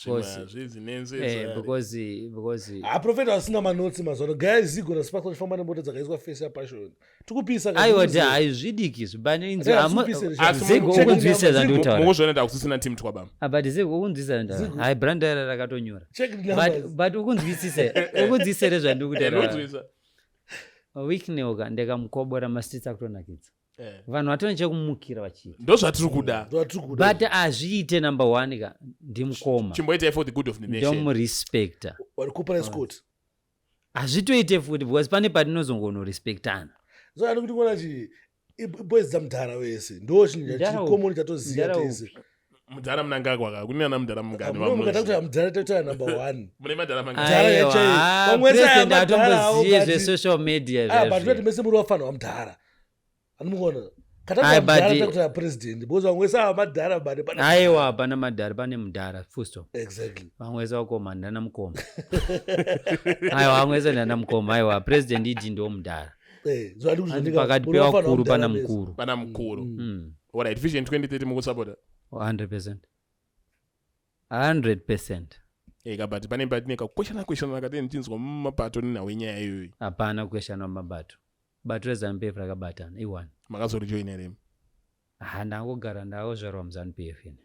Zvimwe hazvizi necessary. Because Ha, prophet, asina manotsi mazuva ano, guys, zigona sipasa chifamba nemota dzakaiswa face yaPassion, tikupisa. Aiwa, ti haizvidiki Asi Zigo, ukunzwisisa zvandikutaura? Mukuzviona kuti hakusisina team twabam. Ah, but Zigo, ukunzwisisa zvandikutaura? Hai, brand ra rakatonyora. Check the numbers. But ukunzwisise here zvandikutaura? Ndinonzwisa. Wicknell ka, ndikamukobora mastreets akutonakidza. Vanhu vatone chekumukira vachiita. Ndo zvatiri kuda. Ndovatiri kuda. But hazviite. Number one ka, ndimukoma. Chimboitai for the good of the nation. Ndomurespecta. Vari kupora Scott. Hazvitoite futi because pane patinozongonorespectana. So ani kuti kuona chi boys dzamudhara wese ndo chinhu Mudhara upi? chikomoni chatoziva Mudhara tese. Mudhara Mnangagwa ka, kune ana mudhara mungani? Mukata kuti mudhara, totaura number one. Mune madhara mangani? Mudhara Aiwa, yacho, vamwe vese aya president madhara avo, atomboziye but zvesocial media. Ah, but Zvezvi. toti mese muri wafanwa wamudhara, anomuona. Ayi, Kataa takuti president because vamwe vese ava madhara, but Aiwa, hapana madhara, pane mudhara, full stop. Exactly. Vamwe vese vakoma, ndana mukoma. Aiwa, vamwe vese ndana mukoma. Aiwa, president idi ndo mudhara. Eh, so andi kuti Hanzi zvandika- pakati muri wafanwa pevakuru wamudhara pana mese. mukuru. Pana mukuru. Alright, Vision 2030 mukusapota? 100. 100%. Eka, but pane patine kakweshana kweshana katee ndichinzwa mumapato nenhau yenyaya iyoyi. Hapana kukweshana mumabato. Bato reZanu PF rakabatana i1. Makazorijoina here? Ha, ndangogara ndakazvarwa muZanu PF ini.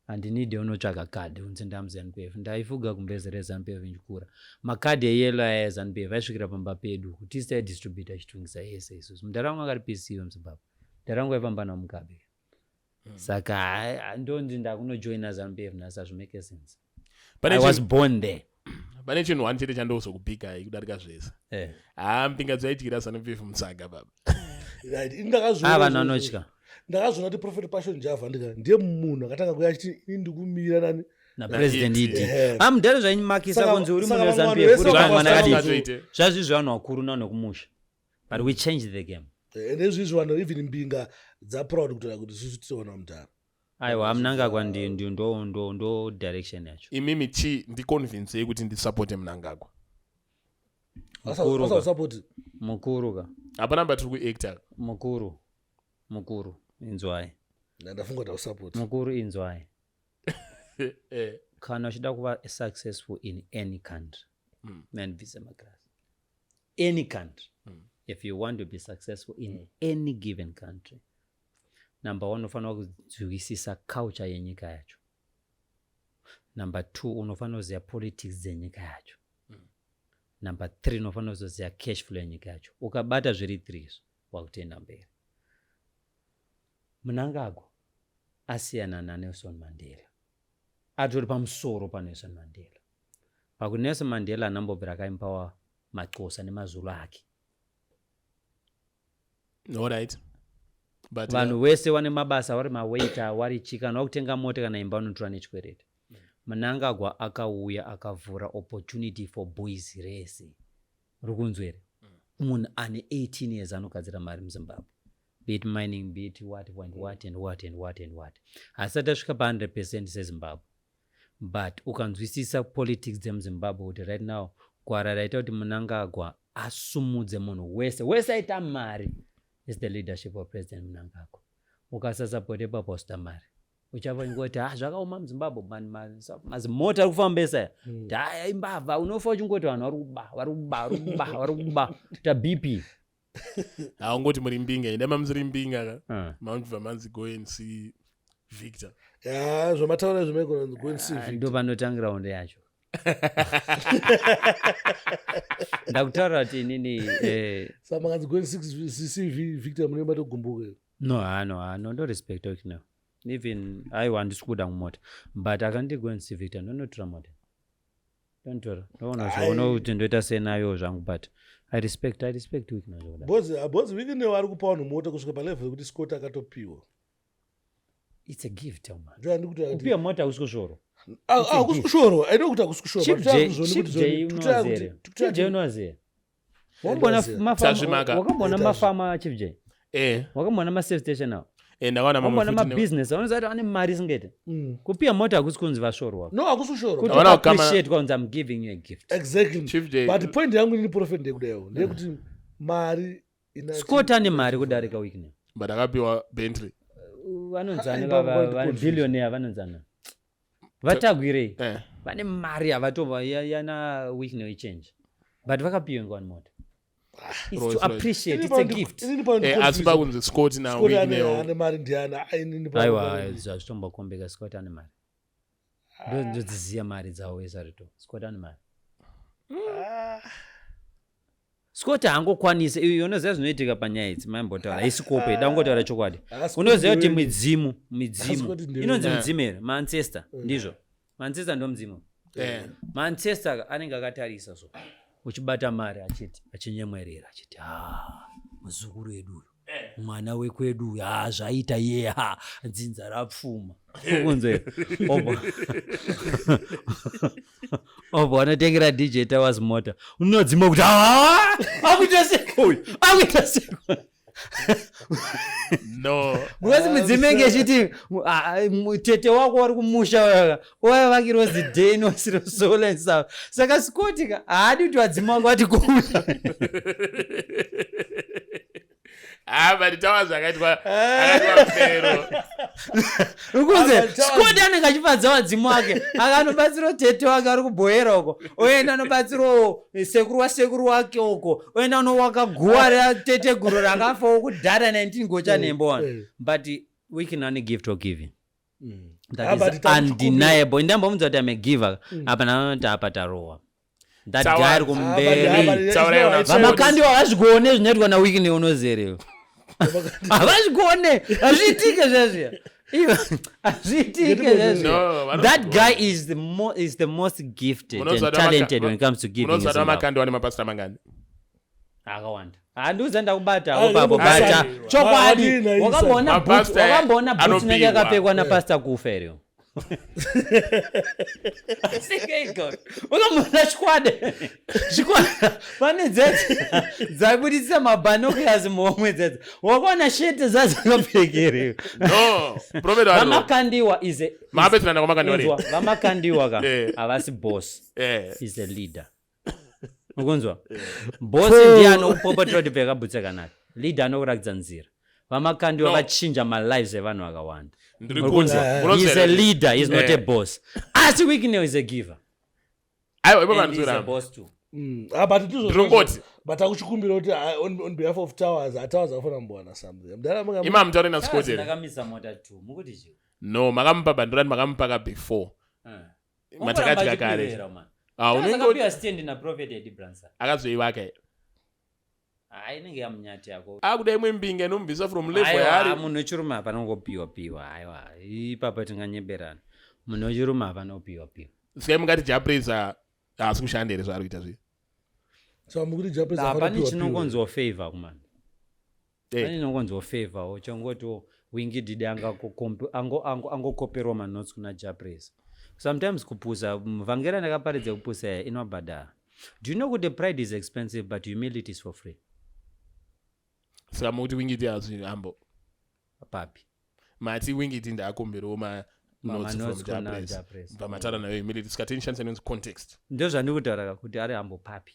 Handinide unotsvaga kadhi unzi ndamuZanu PF. Ndaifuga kumbeze reZanu PF ndichikura. Makadhi eyellow aya eZanu PF aisvikira pamba pedu kuti tisu taidistributa chitungisa yese isusu. Mudhara wangu akari PC wemuZimbabwe. Mudhara wangu aifamba naMugabe. Saka ndonzi ndakunojoina Zanu PF nhasi, hazvimake sense. Pane I was born there. Pane chinhu one chete chandozokubhikai kudarika zvese. Haa, mbinga dzaidyira Zanu PF musaga, baba. Right, ini ndakazviona Ah, vanhu izvozvo. vanotya. Ndakazviona kuti Prophet Passion Java ndika ndiye munhu akatanga kuya achiti ini ndikumira nani? Napresident Na ED. Ehe. Ah, mudhara, zvaimakisa kunzi uri Saka munhu vamwe weZanu vanhu PF vese uri kamwana vakakwanisa kadiki. Zvatoite. Zvazvizvi vanhu vakuru navanhu vekumusha, but we changed the game. Ende izvizvi vanhu, even mbinga dzaproud kutaura kuti isusu tiona mudhara. Aiwa, Mnangagwa ndi ndo direction yacho. Imimi chi ndiconvincei kuti ndisapote Mnangagwa. Mukuru ka. Asausupport. Mukuru ka. Hapana mba tiri kuacta. Mukuru, mukuru, inzwai. Ndafunga kuti ausupport. Mukuru, inzwai. Kana uchida kuva successful in any country, mandibvise magrasi, any country, if you want to be successful in any given country, number one, unofanira kunzwisisa culture yenyika yacho. Number two, unofanira kuziva politics dzenyika yacho. Number three, unofanira kuzoziva cash flow yenyika yacho. Ukabata zviri three izvo, wakutoenda mberi. Mnangagwa asiyana naNelson Mandela, atori pamusoro paNelson Mandela, pakuti Nelson Mandela anambobvira akaempower maXhosa nemaZulu ake. Alright, but Vanhu vese vane mabasa, vari mawaiter, vari chi, kana wakutenga mota kana imba, unotora nechikwereti. Mnangagwa akauya akavhura opportunity for boys rese. Uri kunzwa here? Munhu ane 18 years anogadzira mari muZimbabwe, be it mining, be it what and what and what and what and what. Hasati asvika pa100% seZimbabwe, but ukanzwisisa politics dzemuZimbabwe kuti right now gwara raita kuti Mnangagwa asumudze munhu wese wese aita mari is the leadership of President Mnangagwa. Ukasasapota ipapo, usita mari, uchava ingoti, "Ah, zvakaoma muZimbabwe." Mazimota ari kufambesa aya, imbavha. Unofa uchingoti vanhu vari kuba, vari kuba, vari kuba, vari kuba ta BP. Haungoti muri mbinga, ida mamusiri mbinga ka. Ah. Mamuchibva manzi, "Go and see Victor." Ya, zvamataura izvo, go and see Ah, Victor. ndo panotangira hondo yacho. Ndakutaura kuti inini Saka makanzi, "Go and see Victor," munenge matogumbuka. No, ha, no, ha, no, ndorespecta Wicknell. Even aiwa, handisi kubuda mumota, but akandi, "Go and see Victor," ndonotora mota, ndonotora, ndoona zvoona kuti ndoita senayo zvangu, but I respect Wicknell zvakadaro. Because Wicknell ari kupa vanhu mota kusvika palevel yekuti Scott akatopiwa. It's a gift, man. Ndoyandikuti Kupiwa mota hakusi kusvorwa. Hakusi kushorwa, aida kuti hakusi kushorwa. Chief J unowaziva here? Chief J unowaziva? Wakamboona Tazvimaka. Wakamboona Tazvi- mafama, Chief J? Wakamboona maservice station awo? Ndakaona mamwe. Wakamboona Futi mabusiness anoziva kuti ane mari isingaite? Kupiwa mota hakusi kunzi vasvorwa. No, hakusi kushorwa. Kuti Havana kukama- appreciate kwanzi, "I'm giving you a gift." Exactly. Chief J. But point yangu inini, Prophet, ndeyekudayo, ndeyekuti mari Scott ane mari kudarika Wicknell. But akapiwa Bentley. Vanonzani? Ah, ipapo confused. Billionaire vanonzana vaTagwirei. Vane mari, havatobva yana Wicknell ichange, but vakapiwa ngwani mota? It's Rolls to Royce. appreciate, it's a gift. Asi pakunzi Scott naWicknell. Ane mari ndiani? Inini Aiwa, zvazvitombokombeka. Scott ane mari. Ndodziziya mari dzavo wesarito. Scott ane mari. Scott haangokwanisi. Iyo unoziva zvinoitika panyaya idzi, maimbotaura, haisi kope, dangotaura chokwadi. Unoziva kuti midzimu, midzimu Scott ndewe- inonzi midzimu here? Maancestor, ndizvo, maancestor ndo mudzimu. Maancestor anenge akatarisa so uchibata mari, achiti, achinyemwerera, achiti, "Ha, muzukuru wedu uyu, mwana wekwedu uyu, ha, zvaita iye, ha, dzinza rapfuma." Ukunzwe obva wanotengera DJ Towers mota, unodzima kuti, "Ha, akuita seko uyu, akuita seko." No. Because midzimu inge ichiti, "Ah, tete wako wari kumusha wavakirwa zidheni wasiro solar and stuff." Saka Scott ka haadi kuti vadzimu vako vati kuuya. Ah, but tawa zvakaitwa, akaitwa mfero. Ukunze Scott anenge achifadza vadzimu wake akanobatsirawo tete wake ari kubhoyera uko, oenda anobatsirawo sekuru wasekuru wake uko, oenda unowaka guwa ratete guru rakafawo kudhara 19 gocha nembo wani. But we can only gift of giving. That Ah, but is undeniable. Ndambomudza kuti I'm a giver. Apa naanoti apa tarowa. That guy ari Ah, kumberi. but Taurai it's una not- Vamakandiwa havazvigone zvinoitwa naWicknell unozerewo. Havazvigone, hazviitike zvezviya. Ivo, hazviitike zvezviya. No, vanozvigona. That guy is the most gifted and talented when it comes to giving in Munozvada Zimbabwe. Makandiwa nemapasita mangani? Akawanda. Handiuza ndakubata Ah, ipapo, ah, bata ah, chokwadi. ah, ah, Wakamboona boots, Mapastor wakamboona boots inenge anopihwa. yakapfekwa napastor kufa here? Wakamboona chikwade chikwade pane dzedze dzaibudisa mabinoculars muhomwe dzedze? Wakaona shete dzadzakapfekereyo? No, prophet waro. Vamakandiwa is a Makapedzerana kwaMakandiwa Inzwa, rei? Vamakandiwa ka havasi boss, is a leader. Ukunzwa, boss ndiye anokupopotera kuti pfeka bhutsu yakanaka, leader anokuratidza nzira. Vamakandiwa No. vachinja malives evanhu vakawanda. Ndiri Urikunzwa? kunzwa. He is Munoziva a here? leader, he is not a boss. Asi Wicknell is a giver Aiwa, ipo and he's a vanzwira. boss too. Ah, but ndizvo Ndinongoti. but akuchikumbira kuti, ah, on behalf of Towers, aTowers afana kumbowana something. Mudhara Ima mutaure naScott here? Ndakamisa mota two, mukuti chii? No, makamupa bandurani, makamupa ka before. Matakadya kare. Ah, unenge Unongopiwa stand naProphet Eddie Branson. Akazoivaka here? Hai, inenge yamunyati yako. Akuda imwe mbinga inomubvisa from level Aiwa, yaari. munhu wechirume hapana kungopiwa piwa. Aiwa, ipapo tinganyeberana, munhu wechirume hapana kupiwa piwa. Sikai mungati Jah Prayzah haasi kushanda here zvaari kuita zvi? So mukuti Jah Prayzah Hapane afana kupiwa. chinongonzwa favor kumana. Pane chinongonzwa favor chongotiwo Winky D angokoperwa manotes kuna Jah Prayzah. Sometimes kupusa, muvhangeri ndakaparidza kupusa iya inobhadhara. Do you know kuti pride is expensive but humility is for free? Saka mukuti Winky D haasi hambo? Papi? Mati Winky D ndaakomberewo manotes Manotes from kuna Jah Prayzah. Jah Prayzah. Bva nayo humility, saka tinishandisa inonzi context. Ndo zvandikutaura ka, kuti ari hambo papi?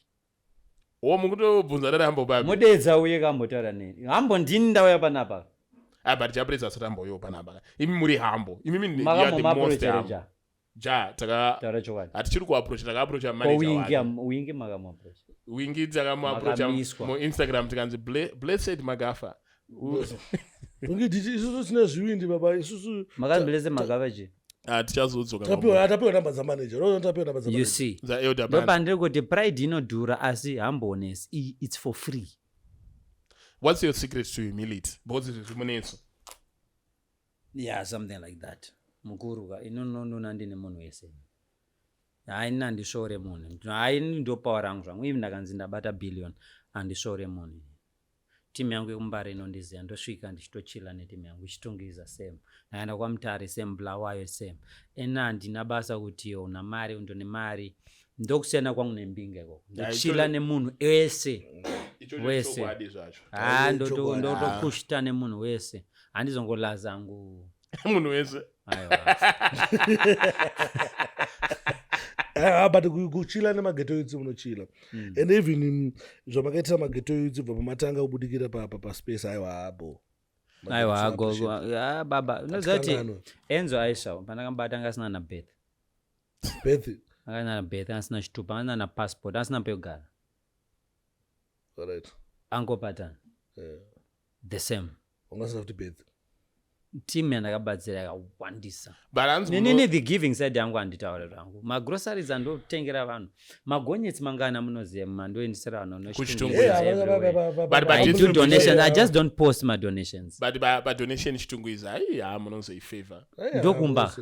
O, mukutobvunza dada hambo papi? Mudedza uye kambotaura neni hambo, ndini ndauya panapa. Ah, but Jah Prayzah asati amboyo panapa. Imi muri hambo, imimi you are the most humble. Makamumaapproach? Ja taka Taura chokwadi. Hatichiri kuapproach, takaapproacha manager Wingi? wake. Wingi makamuapproach? Wingi takamuapproacha Makamiswa. muInstagram, tikanzi Blessed Magafa. Ungi isusu tine zvivindi baba, isusu. Makanzi Blessed Magafa chi? Ah, tichazodzoka. Tapiwa namba dzamanager, rozo tapiwa namba You dzamanager. see, dzaelder band. Ndopandiri kuti pride inodhura, asi humbleness it's for free. What's your secret to humility? Because izvi zvimunetso. Yeah, something like that. Mukuru ka, inononona ndine munhu wese. Hai, ini handisvore munhu. Hai, ini ndo power rangu zvangu. Even ndakanzi ndabata billion, handisvore munhu. Timu yangu yekuMbare inondiziva, ndosvika ndichitochila netimu yangu ichitongiza same, ndaenda kwaMutare same, Bulawayo same. Ena handina basa kuti una mari, undone mari. Ndokusiyana kwangu nembinga ikoko, ndochila nemunhu ese. Ichocho Wese. chokwadi zvacho. Ha. Chokwadi. Ndotokushita nemunhu wese, handizongolaza hangu. Munhu wese. Aiwa. Ah, but kuchila nemaghetto youths, munochila. And even zvamakaitira maghetto youths bva pamatanga kubudikira paspace, aiwa, habo. Aiwa, gogo. Ah, baba, unoziva kuti Atikanganwe. Enzo Aisha pandakambata anga asina nabeth. Beth. Akasina nabeth, asina chitupa, asina napassport, asina pekugara. Angopatana the same. Ungasina kuti Beth. Timu yandakabatsira yakawandisa. But hanzi Nenini the giving side yangu handitaure zvangu. Magroceries andotengera vanhu, magonyetsi mangana munoziva mandoendesera vanhu. KuChitungwiza. Everywhere. But I do donations, I just don't post my donations. But padonation Chitungwiza, ai, ha, munozoifavor. Ndokumba.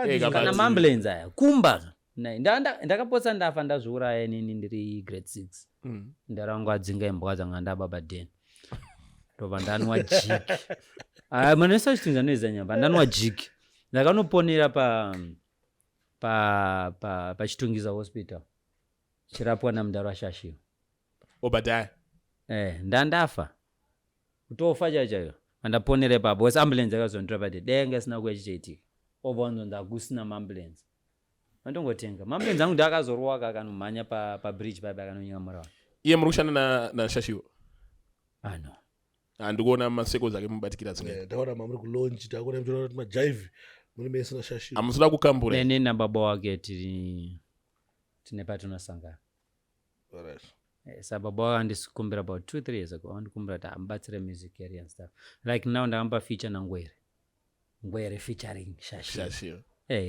Ega, Kana maambulance aya kumba. Ndakapotsa ndafa, ndazviuraya inini ndiri grade 6. Ndarangu adzinga imbwa dzanga ndababa den, ndobva ndanwa Jik. Aya manoisa Chitungwiza noiza nyamba, ndanwa Jik, ndakanoponera pa pa pa paChitungwiza Hospital, chirapwa namudaro ashashiwa. Obadaya. Eh, ndandafa kutofa chaiyo chaiyo, mandaponera ipapo because ambulance yakazonditora pati denga isina kuya chichaitika, obva wanzonzi hakusina maambulance, mandongotenga maambulance angu. Ndakazorowaka akanomhanya pabridge paipa akanonyamura vanhu. Iye muri kushanda nashashiwa? Ah, no. Handikuona maseko ake mubatikira dzimwe. Taona mamuri kulaunch, takuona muchiona kuti majive muri mese nashashiro. Hamusida kukambura. Neni nababa wake tiri tine patinosangana. Sababa wake andikumbira about 2-3 years ago, andikumbira kuti amubatsire music career and stuff. Like now ndakamba feature naNgwere, Ngwere featuring Shashiro. Shashiro.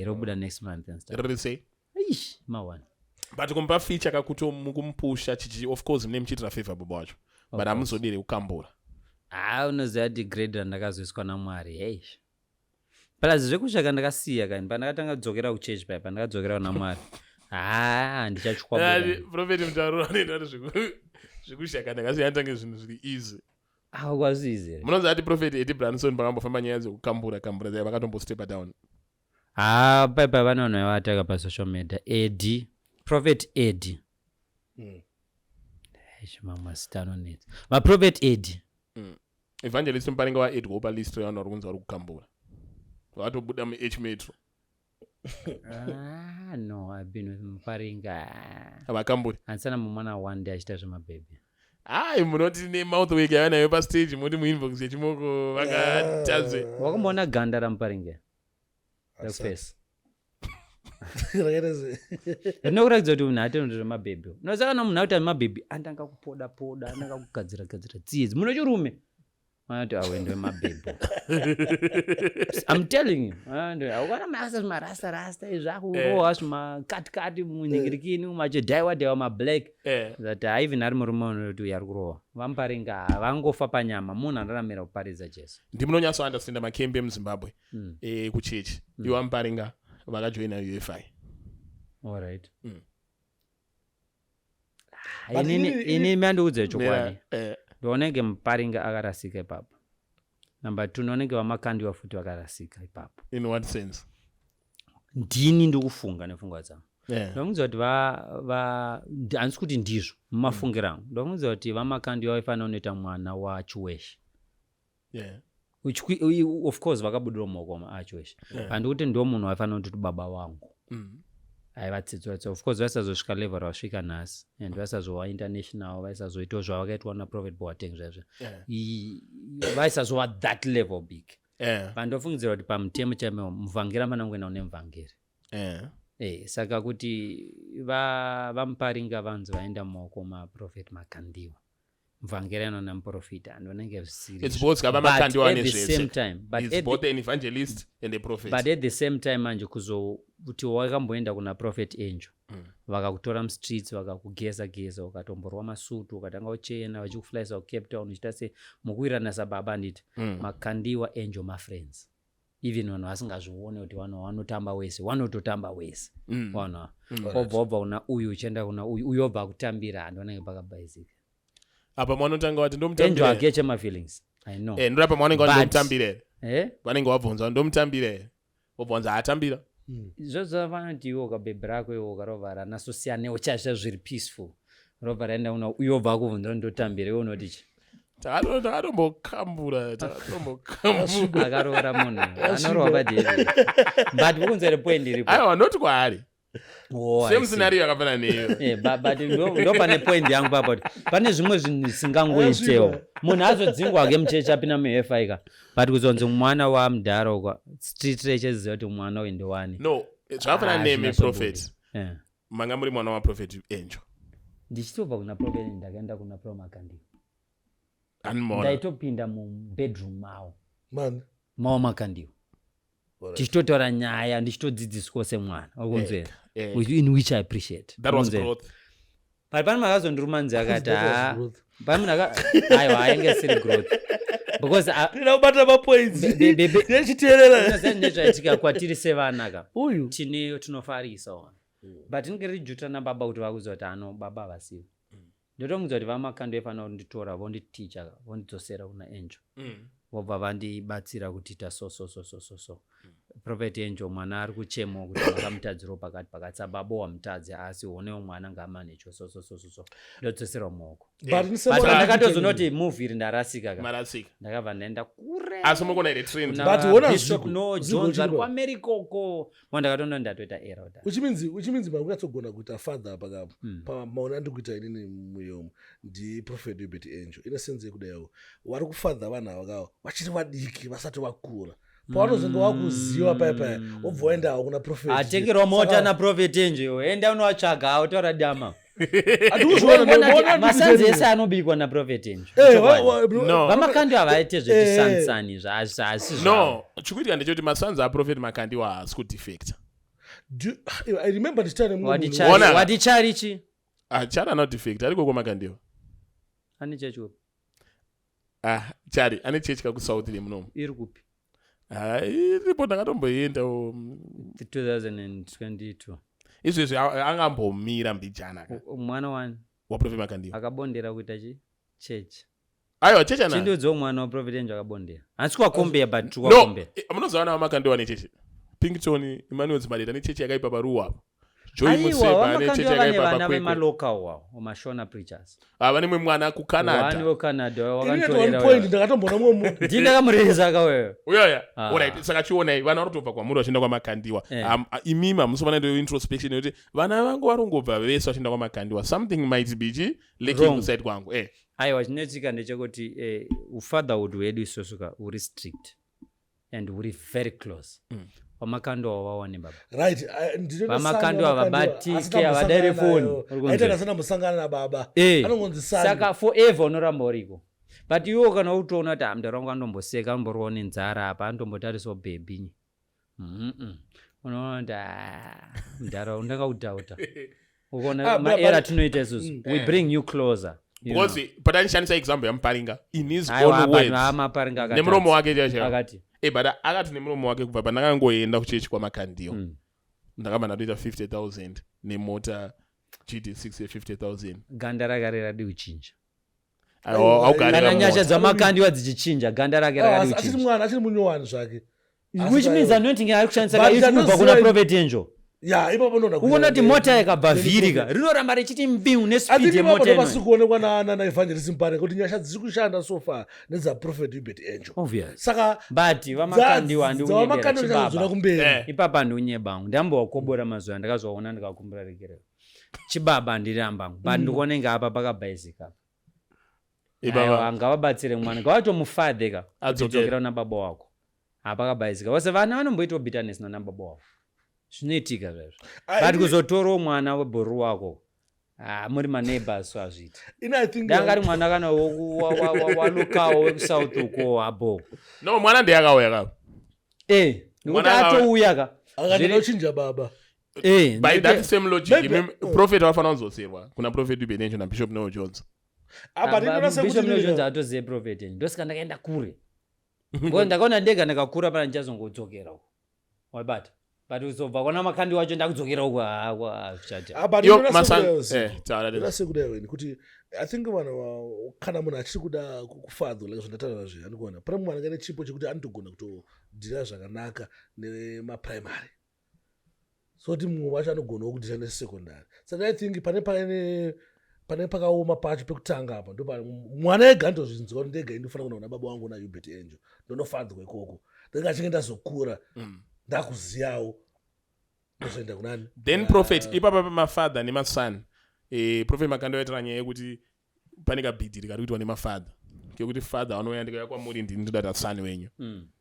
Robuda next month and stuff. Riri sei? Ish, mawana. But kumupa feature kakuto mukumupusha chichi, of course mune muchiitira favor baba wacho, but hamuzodiri kukambura. Ah, unoziva kuti grade randakazoiswa naMwari, hei, plus zvekushaka ndakasiya kani pandakatanga kudzokera kuchechi paya, pandakadzokera kuna Mwari, ha, ndichachwabura. Prophet mutauro anoita kuti zvekushaka ndakasiya tange zvinhu zviri easy. Akwazvizi. Munoziva kuti Prophet Eddie Branson pakambofamba nyaya dzekukambura kambura dzai vakatombostepa down. Ha, paipa vane vanhu vaivataka pasocial media, Edi, Prophet Edi. Eish, mamwe mazita anonetsa, vaProphet Edi. Evangelist Muparinga waedwawo palist revanhu vari kunzi vari kukambura, vatobuda muH Metro. Ah, no, I've been with Muparinga. Havakamburi. Handisana mumwana one day achiita zvemabhebhi. Hai, munoti nemouth work yava nayo pastage, moti muinbox yechimoko vakatadze. Wakamboona ganda raMuparinga rekuface? Rakaita se Rinokuratidza kuti munhu atenoto zvemabhebhi. Unoziva kana munhu akuita mabhebhi, andanga kupoda poda, andanga kugadzira gadzira tsiedzi muno chirume anoti awende wemabhebhi. I'm telling you, aukaona masa zvimarasta rasta izvi akurohwa zvimakatikati munyingirikini umachidhaiwa dhaiwa mablack, that even ari murume unoti uyu ari kurohwa. VaMuparinga havangofa panyama, munhu anoramira kuparidza Jesu. Ndimunonyatsounderstanda makembe emuZimbabwe kuchechi. Iwo aMuparinga vakajoina UFI. Alright. Ah, But inini mandiudze chokwadi, ndionenge Muparinga akarasika ipapo. Number two, ndionenge vaMakandiwa futi vakarasika ipapo. In what sense? Ndini ndikufunga nepfungwa dzangu. Ndinofungidzwa kuti handisi kuti ndizvo, mumafungiro angu ndinofungidzwa kuti vaMakandiwa vaifanira kunoita mwana waChiweshe. Of course vakabudira mumaoko aChiweshe. Handikuti ndo munhu waifanira kutoti baba vangu. Aivatsidzwa, of course vaisazosvika level ravasvika nhasi and vaisazova international, vaisazoitawo zvavakaitwa naProphet Boateng zvaizvo. Vaisazova that level big. Pandofungidzira kuti pamutemo chaimo muvhangeri amana kungoenda kune muvhangeri. Saka kuti vaMuparinga vanzi vaenda mumaoko maprophet Makandiwa, muvhangeri anoona muprofita, andonenge zvisiri. It's both kava But Makandiwa at the nezvese. same time, but He's both an evangelist and a prophet. But at the same time manje kuzoti wakamboenda kuna Prophet Angel, vakakutora mustreets, vakakugeza geza, ukatomborwa masutu, ukatanga kuchena, vachikuflyisa kuCape Town, uchiita se mukuwirirana sababa, handiti? Makandiwa, Angel mafriends, even vanhu vasingazvione kuti vanhu vanotamba wese, vanototamba wese. Vanhu ava wobva wobva kuna uyu uchienda kuna uyu, uyu wobva akutambira, handionenge pakabhaizika. Apa mwanotanga wati Angel ndomutambira. ageche mafeelings, I know. Ndorapa mwanenge wati ndomutambira here? Eh? Vanenge wabvunza ndomutambira here, wobvunza haatambira. Izvozvo vanoti iwe ukabhebhi rako iwe ukarova ranasosiyanewo chaizvo zviri peaceful, robva raenda kuna uyo, wobva akubvunza ndotambira, iwe unoti chi? Takatombokambura, takatombokambura. Akaroora munhu anorohwa padhiri, but ukunzere point iripo. Aiwa, noti kwaari. Oh, I Same see. scenario yakafanana neiyo. But ndo pane point yangu papo, kuti pane zvimwe zvinhu zvisingangoitewo. Munhu azodzingwa ke muchechi, apinda muhefaika, but kuzonzi mwana wamudhara ukwa street recheziva kuti mwana uyu ndewani. No, zvakafanana Ah, nemi zvinasobuda. prophet. Manga muri mwana waProphet Angel. Ndichitobva kuna Prophet, ndakaenda kuna Pro Makandiwa. Animona. Ndaitopinda mubedroom mavo. Man. Mavo Makandiwa, tichitotaura nyaya, ndichitodzidziswa semwana wakunzwera, in which I appreciate. That was Wakunzwera. growth. But pane makazondiruma akati That was "Ah, growth. pane munhu aiwa, ainge siri growth because Ndinoda kubata mapoints. Ndechiteerera. Unoziva nezvaitika kwatiri sevana ka? Uyu. Tine tinofarisa wana, but tinenge rijuta nababa kuti vakuziva kuti ano baba havasivo. Ndotomudza kuti vaMakando aifanira kunditora, vonditicha, vondidzosera kuna Angel, vobva vandibatsira kuti ita so so so so so so. Prophet Angel, mwana ari kuchemawo kuti vakamutadzirawo pakati pakati, sababa wamutadzi, asi onewo mwana ngaamanecho, so so so so so, ndodzoserwa mumaoko. But But ndakatozonoti movie iri ndarasika ka. Marasika. Ndakabva ndaenda kure. Asi mukona here trend? Kuna But wona Bishop Zigo, no Zigo Jones vari uchiripo. kuAmerica uko, mo ndakatoona ndatoita error kudhara. Uchiminzi vari kunyatsogona kuita father paka pamaona andiri kuita inini muyomu ndiProphet Uebert Angel, ine sense yekudaio vari kufadha vanhu ava kava vachiri vadiki, vasati vakura, pavanozenge vakuziva paya paya, wobva waendawo kuna prophet. Atengerwa mota naProphet Angel, enda unovatsvaga, utaura dama. Handikuzviona, ndinoona Masons ese anobikwa naProphet Angel. Chokwadi. No. VaMakandiwa havaite zvechisansani, zvasi zvavo. No, chikuitika ndechekuti masons aProphet Makandiwa haasi kudefecta. I remember ndichitaura nemumwe Wati munhu. chari, Ona. wati chari chi? Chari anodefecta ariko kwaMakandiwa. Ane chechi kupi? Ah, Chari ane chechi kakuSouth remunomu. Iri kupi? Ah, iripo, ndakatomboendawo. 2022. Izvezvi angambomira mbijana ka. Mwana wani? WaProphet Makandiwa. Akabondera kuita chi chechi? Aiwa, chechi ana. Chindiudzawo mwana waProphet Angel akabondera. Hansi kwakombeya, but No. kwakombeya. Munoziva vana vaMakandiwa nechechi, Pington Emmanuel Zimadeta nechechi yakaipa paruwa apo, Joy Aiwa, Museba ane chechi vaMakandiwa vane yakaipa vana paKwekwe. vemalocal wawo, mashona preachers. Ah, vane mumwe mwana Wani kuCanada. weCanada. Ini at one Wakantorera. point ndakatomboona mumwe munhu. Ndini ndakamureza kaweyo. Uyoya. Ah. Alright, saka chionai vana vari kutobva kwamuri vachienda kwaMakandiwa. Imimi hamusofana ndo introspection yekuti vana vangu varongobva vese vachienda kwaMakandiwa, something might be chi lacking Wrong. kuside kwangu. Aiwa, chinoitika ndechekuti ufatherhood hwedu isusu ka uri strict and uri very close. VaMakandiwa wawane baba. Right, ndinoda VaMakandiwa Sani waMakandiwa, havabatike, asi tambosangana havadaire foni. nayo. Uri kunzwa? Aita ndasandambosangana nababa. Anongonzi Sani. Saka forever unoramba uriko, but iwo kana utoona kuti, "Ah, mudhara wangu anomboseka, anomboriwawo nenzara apa, anotombotarisawo bhebhi," unoona kuti, "Ah, mudhara ndakakudhauta." Ukuona Ah, maera atinoita isusu, we bring you closer, you know. Because patanishandisa example yaMuparinga in his Aiwa, own apa- words, amaparinga akatadza. nemuromo wake chaicho. Akati But akati nemuromo wake, kubva pandakangoenda kuchechi kwaMakandiwa, ndakabva ndatoita 50,000 nemota GD6 ye50,000. Ganda rake raradi kuchinja. Aiwa, augarira Kana nyasha mota. dzaMakandiwa dzichichinja, ganda rake Ah, rakadi achiri kuchinja. mwana, achiri munyowani zvake. Asi Which means aiwa. anointing ari kushandisa But ka iri kubva kuna ndanoziva- Prophet Angel. Ya, ipapo ndoona Ukuona kuti mota ikabva vhirika, rinoramba richiti mbiu I nespeed think ipapo yemota ndopasi inoyi. kuonekwa naEvangelist Mpare kuti nyasha dziri kushanda so far nedzaProphet Uebert Angel. Obvious. Saka But vaMakandiwa handiunyebera. dzavaMakandiwa chadzona Chibaba. kumberi. Ipapa handiunyebangu, ndambowakobora mazuva ndakazoona ndikakumbura regerero. Chibaba, handirambangu, but ndikuona inge apa pakabhaizika. Ipapa. Aiwa, ngavabatsire mwana, ngavatomufadhe ka. Adzokere. Kudzokera kuna baba wako, hapakabhaizika vose vana vanomboitawo bitterness nana baba wako, zvinoitika zvaizvo. Ah, But kuzotorawo mwana webhuru wako, ah, muri maneighbors, so hazviiti. Ini I think Ndanga ari mwana kana walukawo wekuSouth uko abo. No, mwana ndiye akauya ka. Nekuti Mwana atouya ka. Akatoda kuchinja baba. By that same logic, prophet vafanira kuzoserwa kuna Prophet Uebert Angel naBishop Noel Jones. Apa ndinoona sekuti Bishop Noel Jones atozive Prophet Angel, ndosaka ndakaenda kure. Because ndakaona ndega ndakakura pana ndichazongodzokera uko, waibata, but uzobva kwana Makandi wacho ndakudzokera uko zvichaita. Apa Yo, ndinoona masan sekuti taura. Ndinoona sekudai weni kuti I think vanhu kana munhu achiri kuda kufadzwa, like zvandataura zve, andikuona pane mumwe anenge ane chipo chekuti anotogona kutodhira zvakanaka nemaprimary, so kuti mumwe wacho anogonawo kudhira nesecondary. Saka I think pane pakaoma pacho pekutanga apa, ndo mwana ega anotozvinzwa kuti ndega ndinofanira kunoona baba wangu naUebert Angel, ndonofadzwa ikoko. Then achinge ndazokura, ndakuziyawo, ndozoenda kunani. Then prophet, ipapa pamafather nemason, Prophet Makando vaitira nyaya yekuti pane kabhidhiri kari kuitwa nemafather, kekuti father vanouya, ndikauya kwamuri, ndini ndoda tasani wenyu,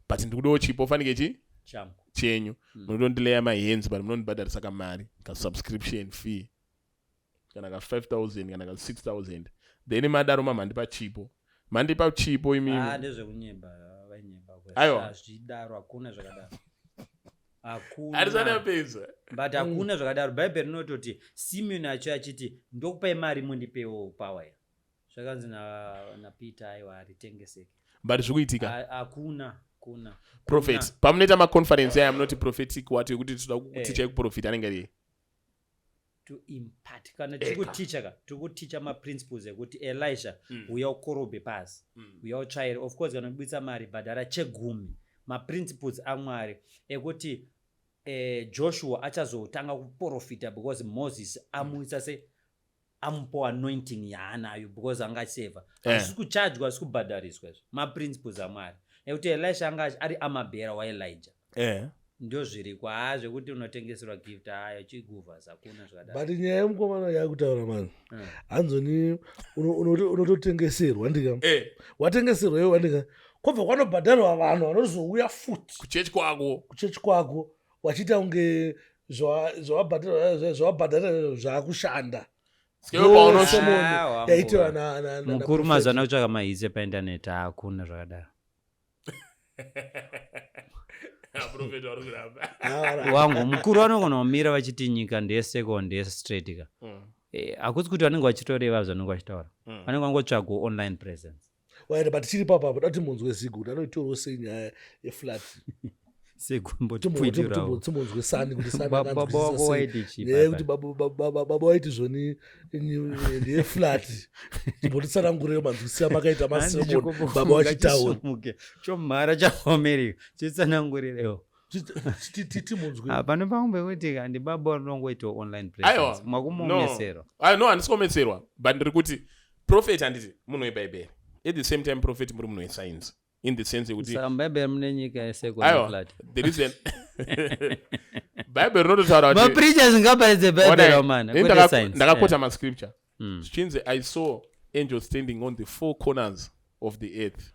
but ndikudawo chipo fanike chi Changu. chenyu. Munotondilaya mahands, but munondibhadharisa kamari kasubscription fee, kana ka5000 kana ka6000. Then madaro mamandipa chipo, mandipa chipo imimi. Ah, ndezvekunyeba, vainyeba. Aiwa. Hazvidaro, hakuna zvakadaro. Hakuna. Harisati apedza. But hakuna zvakadaro. Bhaibheri rinototi Simeoni acho achiti, "Ndokupai mari, mundipewo power." Zvakanzi naPeter, aiwa, haritengeseki. But zviri kuitika. Hakuna, kuna. Prophet, pamunoita maconference aya munoti prophetic what, yekuti toda kutichai kuprofita, anenge ari To impart. Kana tiri kuticha ka, tiri kuticha maprinciples ekuti Elisha, uya ukorobhe pasi, uya utsvaire. Of course kana ubudisa mari, bhadhara chegumi. Maprinciples aMwari ekuti Joshua achazotanga kuprofita because Moses amuisa se amupo anointing yaanayo because anga achiseva. Hazvisi kuchajwa, hazvisi kubhadhariswa izvo. Maprinciples aMwari ekuti Elisha anga ari amabhera waElijah. Ndo zviriko. Haa, zvekuti unotengeserwa gift, haya chiguvhas, hakuna zvakadaro. But nyaya yemukomana yakutaura mani, hanzoni unototengeserwa ndika watengeserwa iwe wandika, kwobva kwanobhadharwa vanhu vanozouya futi kuchechi kwako. Kuchechi kwako, wachiita kunge zvawabhadhara zvaakushanda. Sikewe Ah, wambo. Yaitiwa Mukuru na mazuva ano kutsvaka mahits epaindaneti, hakuna zvakadaro. Prophet vari kuramba. Ah, Wangu mukuru vanogona kumira vachiti nyika ndeyesecond, ndeyestraight ka. Hakusi kuti vanenge vachitoreva zvanenge vachitaura, vanenge vangotsvagawo online presence. Waenda, but chiri papo apo, dati munzwe Zigo kuti anoitorawo sei nyaya yeflat. Segumbotipwitirawo. Timbonzwe sani kuti sani Baba wako akanzwisisa sei waiti chii? nyaya yekuti baba waiti zvoni ndeyeflat. Timbotitsanangureyo manzwisisa makaita masermon baba vachitaura. Chomhara chaAmerica chitsanangurirewo. Timunzwe. Pano pangu pekuti kandi baba rinongoitawo online Aiwa, presence, makumuomesera. Aiwa, no, handisi kuomeserwa, but ndiri kuti prophet, handiti munhu webhaibheri? At the same time, prophet, muri munhu wescience in the sense yekuti Saka mubhaibheri mune nyika yesecond Aiwa, flat? the reason bhaibheri rinototaura kuti Mapreachers ngaparidze bhaibheri, Ona, wamana, ini kwete science. ndakakota mascripture, zvichinzi, "I saw angels standing on the four corners of the earth."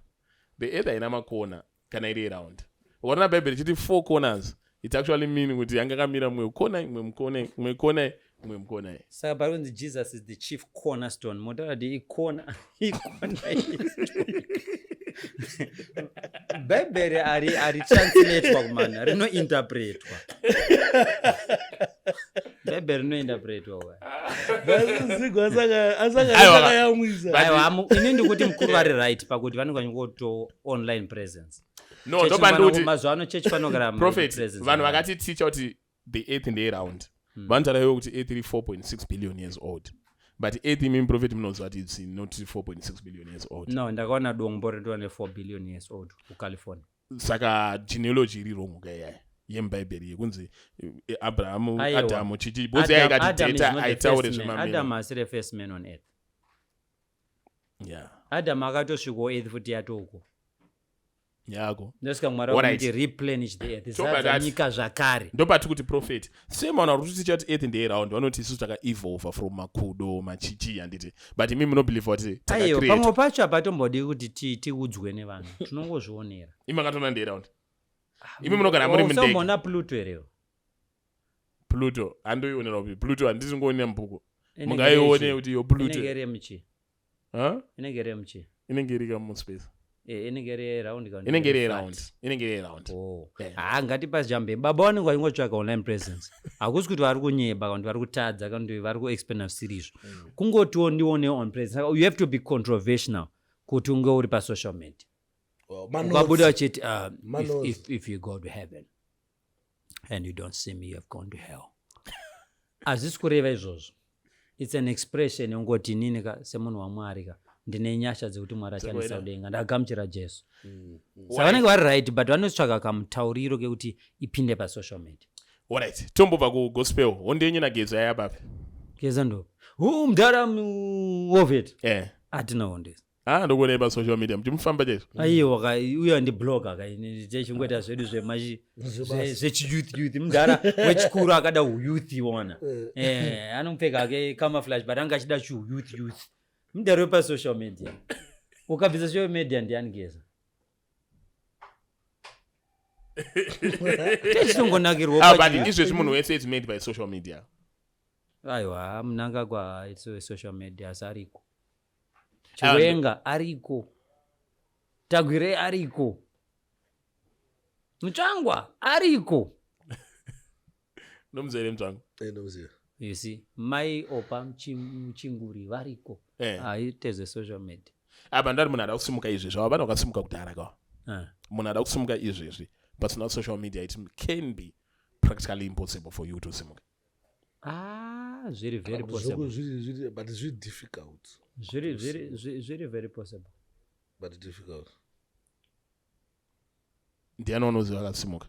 The earth haina makona kana iri round. Ukaona bhaibheri ichiti four corners, it actually mean kuti yanga yakamira mumwe kona, imwe mukona, imwe kona, imwe mukona. Saka pari kunzi Jesus is the chief cornerstone, motaura kuti ikona, ikona. Bhaibheri ari translatwa kumana, rinointerpretwa. Bhaibheri rinointerpretwa. Zigo Aiwa, asakayamwisa. Aiwa, ini ndikuti mukuru vari right pakuti vanenge vachingoto online presence. No, Chechi ndopandikuti mazuva ano chechi panogara prophet, presence vanhu yakawanda. vakatiticha kuti the earth ndeyeround, vanotaura ivo kuti earth iri 4.6 billion years old, but earth, imimi prophet munoziva kuti it's not 4.6 billion years old. No, ndakaona dombo ritova ne4 billion years old kuCalifornia. Saka genealogy iri wrong ka iyaya yemubhaibheri yekunzi Abrahamu, Aiwa. Adamu, chichi, because yaikati Adam is data not the aitaure first man. Adam zvemamene. asiri first man on earth. Adam akatosvikawo earth futi yatoko. Yako. Ndosvika Mwari Alright. akuti replenish the earth, Toba zadza nyika zvakare. Ndopati kuti prophet, same vanhu vari kutiticha kuti earth ndeyeround vanoti isusu takaevolva from makudo, machichi, handiti? But imi munobelieve kuti Aiwa, takacreate. pamwe pacho hapatombodi kuti tiudzwe nevanhu, tinongozvionera. Imi makatoona ndeyeround? Imi munogara muri mundege. Usamboona Pluto herewo? Pluto handoionera kupi? Pluto handisi ngoonera mubhuku. Inenge Mungaione iri kuti iyo Pluto? Inenge iri yemuchi? Huh? Inenge iri yemuchi? Inenge iri kamuspace. Inenge iri round kana Inenge iri flat? round, inenge iri round. Oh. Yeah. Ha, ngatipajambe. Baba vanenge vachingotsvaka online presence. Hakusi kuti vari kunyeba kana kuti vari kutadza kana kuti vari kuexplaina zvisiri izvo. Kungotiwo ndione on presence. Saka you have to be controversial kuti unge uri pasocial media. Ukabuda uchiti Manotes. if you go to heaven and you don't see me, you have gone to hell, hazvisi kureva izvozvo. It's an expression yongoti inini ka, semunhu waMwari ka, ndine nyasha dzekuti Mwari achandisa Dzekuenda. kudenga, ndagamuchira Jesu. Saka vanenge vari right, but vanotsvaka kamutauriro kekuti ipinde pasocial media. Alright, tombobva kugospel. Hondo yenyu naGeza yapapi? Geza ndo hu mudhara wovet. Hatina hondo. Ah, ndokuonai pasocial media muchimufamba chaizvo. Aiwa ka, uyo ndibloga ka, techingoita zvedu zvemachi zvechiyouth youth. Mudhara wechikuru akada uyouth iwona. Anopfeka ake camouflage, but anga achida chiuyouth youth. Mudhara wepasocial media, ukabvisa social media ndiani Geza? Techitongonakirwa. Ah, but izvezvi munhu wese is made by social media. Aiwa, Mnangagwa it's social media, asi ariko. Chiwenga ariko, Tagwirei ariko, Mutsvangwa ariko. Ndomuziva here Mutsvango? Ndomuziva. You see, mai Opa Muchinguri variko. Haite zvesocial media. Apa ndari munhu ada kusimuka izvezvi, ava vanhu vakasimuka kudhara kawa. Ah. Munhu ada kusimuka izvezvi pasina social media, it can be practically impossible for you to simuka. Ah, zviri very possible. Zviri, but zviri difficult. Zviri very possible. But difficult. Ndiani wanoziva akasimuka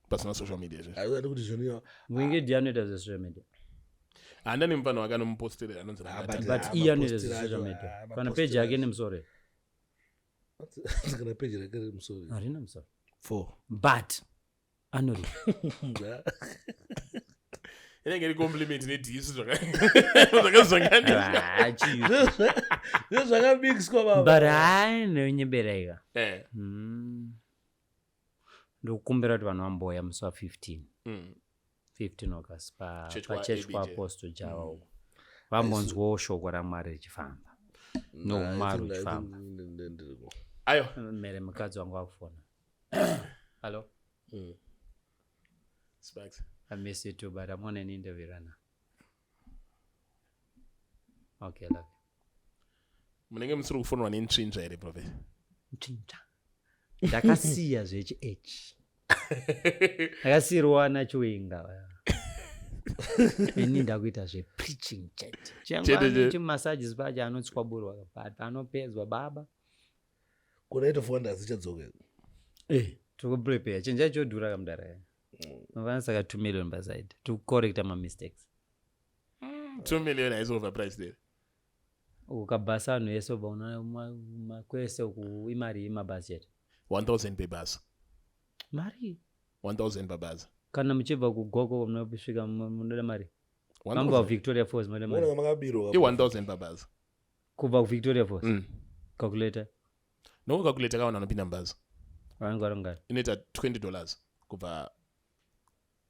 pasina social media izvezvi? Aiwa, kuti zvoniwa. Wingi D anoita zvesocial media. Handa nemufana wake anomupostera anonzi Ah, Rakata. But Ah, iye anoita mapostera zvesocial acho, media. ah, Kana mapostera peji yake acho. ine musoro here? Kana peji rake rine musoro. Harina musoro. Four. But anorira. Inenge iri compliment nedhisi zvakazanganiswa. Ah, chiyu. Zve zvakamixwa baba. But hayi nonyeberaika. Eh. Ndokukumbira kuti vanhu vambouya musi wa15. 15 August Church kwa pachechi ABJ. kwaApostle Java uko. Vambonzwawo shoko raMwari richifamba. Noumwari uchifamba. Ayo. Mere mukadzi wangu akufona. Hello. Sparks. I miss you too, but I'm on an interview right now. Okay, love you. Munenge musiri kufonwa nentsvinzva here, prophet? Ntsvinzva. Ndakasiya zvechi H. Ndakasiyirwa naChiwenga. Ini ndakuita zvepreaching chete. Chete, chete. Chengwa chimassages pacho anotswaburwa but panopedzwa baba. Kuna ito fonda dzichadzoka. Eh, tikuprepare. Chinja chodhura kamudara. Mavana saka 2 million paside to correct my mistakes. 2 million haisi overpriced here. Ukabhasa vanhu vese ubva una kwese uku imari yemabhasi chete. 1000 pebhasi. Mari. 1000 pabhasi. Kana muchibva kuGoko munosvika munoda mari. Mambwa 1000. kuVictoria Falls munoda mari. Mona makabirwa. I-1000 pabhasi. Kubva kuVictoria Falls. Calculator. Nokucalculate kavanhu vanopinda mubhazi. Vanenge varongani. Inoita $20 kubva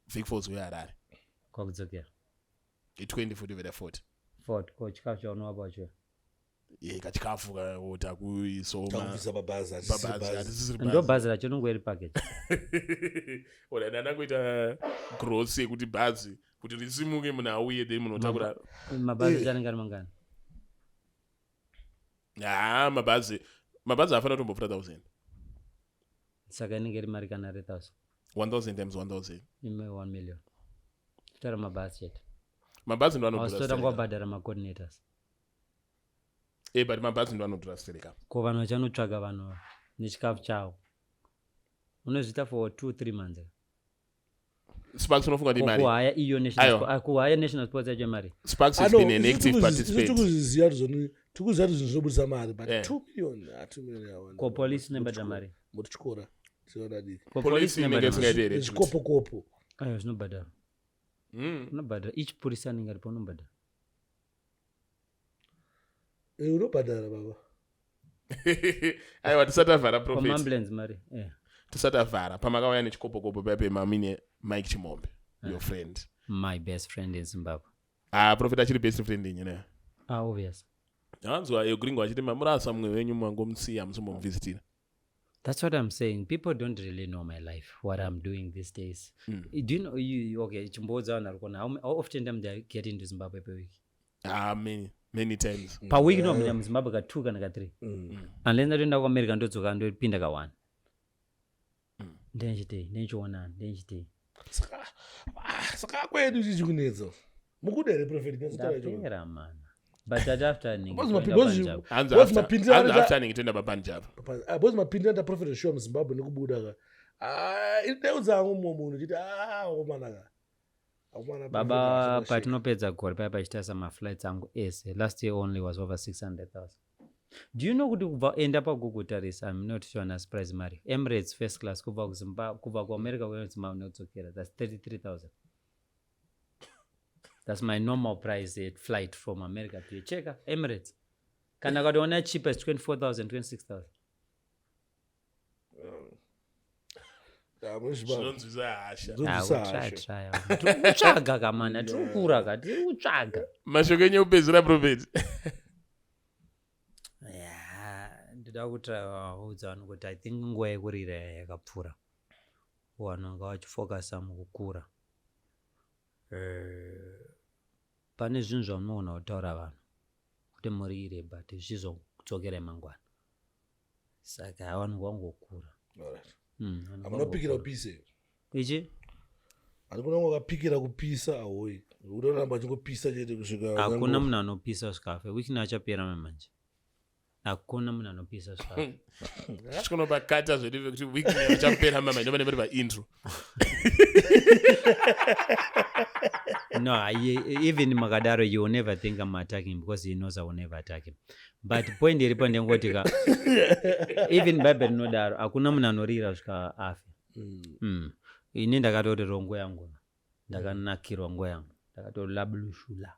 Vic Falls kuya Harare. Kwakudzokera. I-20 futi veda 40. Ford ko chikafu chaunovapa wacho. Ye kachikafu kaota kuisoma. Takubvisa pabhazi hatisisiri Pabhazi bhazi. hatisisiri Ndo bhazi. bhazi racho rinonge riri package. Ora ndandangoita gross yekuti bhazi kuti risimuke munhu auye then munhu otakura. Mabhazi acho anenge ari mangani? Ha, mabhazi mabhazi haafanira kutombopfuura 1000. Saka inenge iri mari kana ri 1000. 1000 times 1000. Ime 1 million. Kutaura mabhazi chete. Mabhazi ndo anodhura. Hausi totanga stereka. wabhadhara macoordinators. Eh, but mabhazi ndo anodhura stereka. Ko vanhu vachanotsvaga vanhu nechikafu chavo. Unozviita for 2 3 months. Sparks unofunga kuti Ko mari. kuhaya iyo national Aiwa. sport, kuhaya national sports yacho mari. Sparks Ah, has no, been an isu active participant. Tikuzviziva kuti zvoni tikuziva kuti zvinhu zvinobudisa mari but Eh. 2 million, ah, 2 million yawanda. Ko police inobhadhara mari. Motityora. Tiona diki. Ko Police police inenge inobhadhara mari. isingaiti here. Zvikopo-kopo. Aiwa zvinobhadhara. Unobhadhara each purisa anenge aripo unobhadhara. Eh, unobhadhara baba. Aiwa, tisati avhara prophet. Pamaambulance mari. Eh. Tisati avhara pamakauya nechikopokopo paipe mamine Mike Chimombe, your friend. My best friend in Zimbabwe. Ah, prophet achiri best friend yenyu ne. Ah, obvious. Hanzwa yegringo achiti mamurasa mumwe wenyu mangomusiya musimbomuvisitira. That's what I'm saying. People don't really know my life, what I'm doing these days. Do you know, you, okay, chimboudza vanhu vari kuona, how often time do I get into Zimbabwe per week? Ah, many, many times. Per week ndinopinda muZimbabwe ka 2 kana ka 3. Unless ndatoenda kuAmerica ndodzoka ndopinda ka 1. Ndenichitei, ndenichionani, ndenichitei. Saka ah, saka kwedu chichi kunetsa. Mukuda here prophet nyatsotaura icho. Ndapera mana. But that after ninge Because toenda because Punjab. Hanzi Because mapindiro hanzi anoita- after anenge toenda paPunjab. Ah, because mapindiro anoita prophet sure muZimbabwe nekubuda ka. Ah, indeudza hangu mumwe munhu chiti ah, akomana ka. Akomana Baba prophet asina shit. patinopedza gore paya pachitarisa maflights angu ese last year only was over 600,000. Do you know kuti kubva enda paGoogle tarisa, I'm not sure na surprise mari. Emirates first class kubva kuZimbabwe kubva kuAmerica kuenda kuZimbabwe nekudzokera that's 33,000. That's my normal price at flight from America to Cheka Emirates. Kana ukatoona cheapest 24,000 26,000. Ah, munoziva. Zvinonzwisa hasha. Ah, Zvinonzwisa we try, hasha. try. Tiri kutsvaga kamana, tiri kukura ka, tiri kutsvaga. Mashoko enyu ekupedzisira prophet. Yeah, ndoda kutaudza vanhu kuti I think nguva yekurira yakapfuura. Vanhu vanga vachifokasa mukukura. Pane zvinhu zvamunoona kutaura vanhu kuti murire but zvichizodzokerai mangwana. Saka vanhu vangokura. Alright. Vanhu Hamunopikira vangokura. kupisa. Ichi? Handikuna wakapikira kupisa ahoi. Unoramba uchingopisa chete kusvika. Hakuna munhu anopisa kusvika afe. Wiki achapera manje. Hakuna munhu anopisa zvavo. Tichikonopakata zvedu vekuti week chapera mama ndobane vari paintro. No, even makadaro, you will never think I'm attacking because he knows I will never attack him. But point iripo ndengoti ka, even Bible rinodaro, hakuna munhu anorira kusvika afe. Ini ndakatorero nguva yangu, ndakanakirwa nguva yangu, ndakatolablushula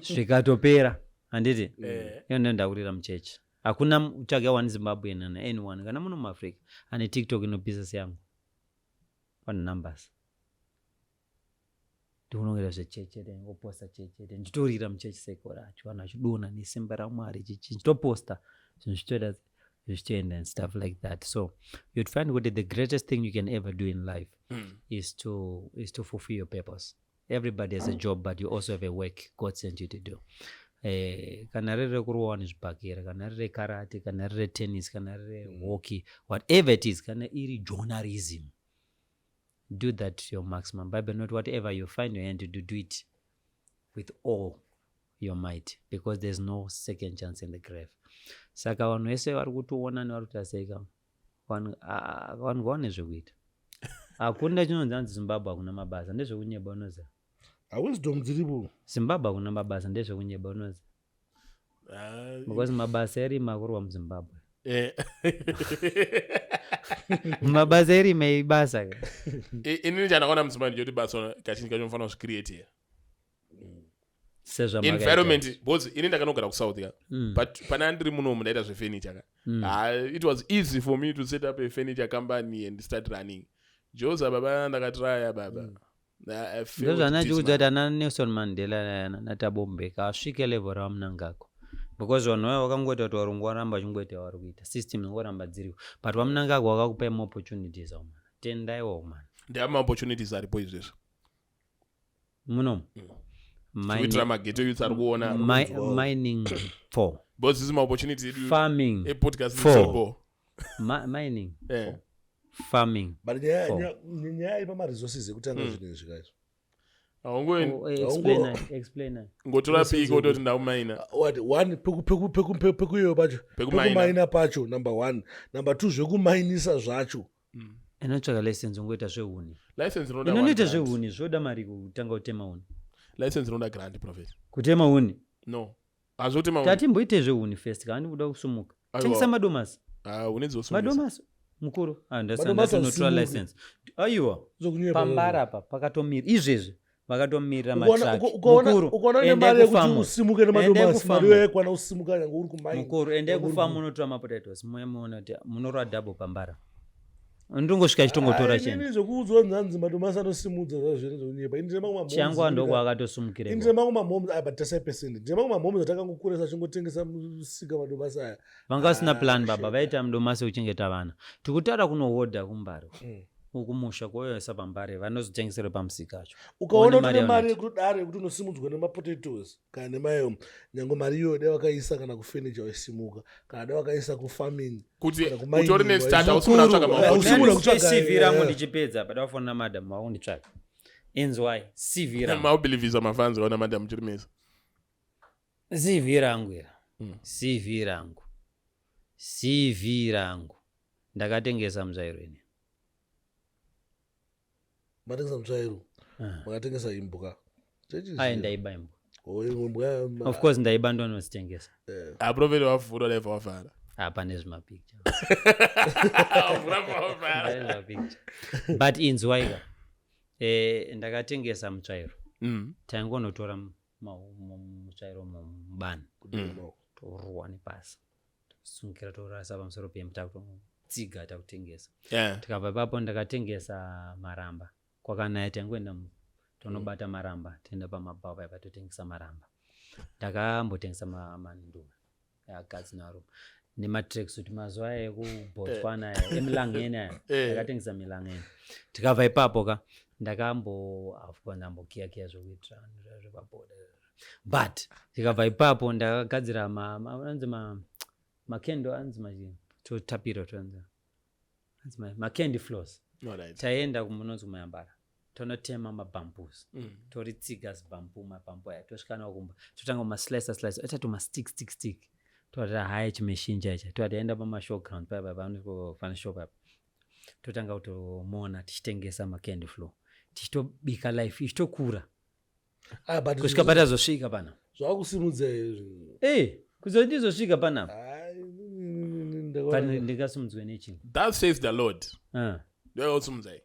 zvikatopera, handiti? Eh. Iyo ndo ndakurira muchechi. Hakuna tsvaga one Zimbabwean and anyone kana muno muAfrica ane TikTok inopisa seyangu. One numbers ndikunongera zvecheche, ngoposta cheche, ndichitorira muchechi sekora acho, vanhu vachidonha nesimba raMwari, chichi, ndichitoposta zvinhu zvichitoita zvichitoenda and stuff like that. So you'd find kuti the greatest thing you can ever do in life is to fulfill your purpose. Everybody has a job, but you also have a work God sent you to do. Kana riri rekurowa nezvibhakera, kana riri rekarate, kana riri retennis, kana riri rehockey, whatever it is, kana iri journalism, do that to your maximum. Bible not whatever you find your hand to do, do it with all your might, because there's no second chance in the grave. Saka vanhu vese vari kutiona nevari kuita seika, vanhu vanhu vaone zvekuita. Hakuna chinonzi anzi Zimbabwe hakuna mabasa, ndezvekunyeba, unoziva. Awisdom dziripo. Zimbabwe hakuna mabasa, ndezvekunyeba, unoziva. Ah, Because mabasa erima akurwa muZimbabwe. Mabasa erima ibasa ka. Inini chandakaona muZimbabwe ndechekuti basa kazhinji kacho unofanira kuzvicreatira Sezvamakaita. Environment, because ini ndakanogara kuSouth ka, but pana ndiri munomu ndaita zvefurniture ka. Ah, it was easy for me to set up a furniture company and start running. Joza baba, ndakatraya baba. I failed. Ndozvana chikuudza dismally. kuti ana Nelson Mandela naThabo Mbeki asvike level raVaMnangagwa because vanhu vaya vakangoita kuti varungu varamba vachingoita vari kuita, system ingoramba dziripo, but VaMnangagwa vakakupai maopportunities awo mana, tendaiwo mana. Ndeamaopportunities aripo izvezvi. Munomu Kuitira maghetto youths ari kuona. Mining four. Because isi maopportunity edu Farming epodcast four. isobo. Mining, farming But nyaya Four. nyaya iri pamaresources ekutanga zvinhu izvi kaizvo. Haungoendi. Oh, explain, explain. Ngotora piki wototi ndakumaina. What one, pekuiyo pacho. Pekumaina. Pekumaina pacho, number one. Number two, zvekumainisa zvacho. Inotsvaka license, ungoita zvehuni. License inoda Inonoita one grant. zvehuni, zvoda mari kutanga kutema huni. License inoda grant, prophet. Kutema huni? No, hazvotema. Tatimboite zvehuni first, kana ndikuda kusumuka. Aiwa. Tengesa madomasi. Une dzosungisa. Madomasi mukuru. Ah, Madomasi ndasinotora hausimuki. license, aiwa. Zvokunyepa. Pambara apa pakatomira izvezvi, vakatomirira matraki. Ukaona Mukuru, une endai mari yekuti kufamu. usimuke Endai nemadomasi, kufamu. mari yaikwana usimuka nyange uri kumaini. Mukuru, endai kufamu, unotora mapotatoes, muye muone kuti munorwa double pambara. Ndongosvika chitongotora Inini cheni. zvekuudzwa nzanzi madomasi anosimudza zvazvene zvekunyepa. Ini ndine mamwe mamoms Chiangwa ndoko akatosumukira. Ini ndine mamwe mamoms aya, but tasai percent, ndine mamwe mamoms atakangokuresa achingotengesa musika madomasi aya. Vanga vasina Ah, plan baba. shit. Vaita mudomasi wekuchengeta vana. Tikutaura kunohodha kumbare ukumusha kuoyosa pambare, vanozotengesera pamusika acho. Ukaona Uone mari utine mari yaunoti. yekudaro yekuti unosimudzwa nemapotatoes kana nemayo, nyange mari iyoyo dai vakaisa kana kufurniture waisimuka, kana dai vakaisa kufarming Kuti kana kumining, utori nestarter, waisimuka. usi munhu atsvaga Mukuru, hausi munhu maopportunities. akutsvaga, CV rangu ndichipedza pada kufonera madam vakunditsvaga. Inzwai CV rangu. Maubelievisa mafans vaona madam chiri mesa. CV rangu ira, CV rangu, CV rangu, ndakatengesa mutsvairo ini. Matengesa mutsvairo? Ah. Makatengesa imbwa? Ai, ndaiba imbwa. Oh, imbwa. Of course ndaiba, ndonozitengesa. Aprofeti wavhura live, wavhara. Hapane zvimapicture. Wavhura, wavhara. Zvimapicture. But inzwaika, ndakatengesa mutsvairo. Taingonotora mutsvairo mubani, toruwa nepasi, tosungira, torasa pamusoro pemba, takutotsiga, takutengesa. Tikabva ipapo ndakatengesa maramba. Kwakanaya taingoenda tonobata maramba, toenda pamabhawa paipa totengesa maramba. Ndakambotengesa manduma akadzi nevarume nematracksuit mazuva aya ekuBotswana aya, emilangeni aya. Ndakatengesa milangeni. Tikabva ipapo ka, ndakambo of course ndambokiyakiya zvokuitira zvepaboda, but tikabva ipapo ndakagadzira anzi makendo, anzi machi totapira, tonzi anzi macandy floss. Taenda kumunonzi kumayambara, tonotema mabamboos, toritsiga zibamboo, mabamboo aya, tosvika nawo kumba, totanga kumaslicer slicer, oita tumastick stick stick. Tobva tahaya chimachine chaicha, tobva taenda pamashowground paya panoshop apa, totanga kutomona tichitengesa macandy floor, tichitobika, life ichitokura. Ah, but kusvika patazosvika pana. Zvakusimudza izvi. E, kuzoti ndizosvika panapa. Ai, Pane ndingasimudzwe nechii? That says the Lord. Ah. Ndoyausimudzai.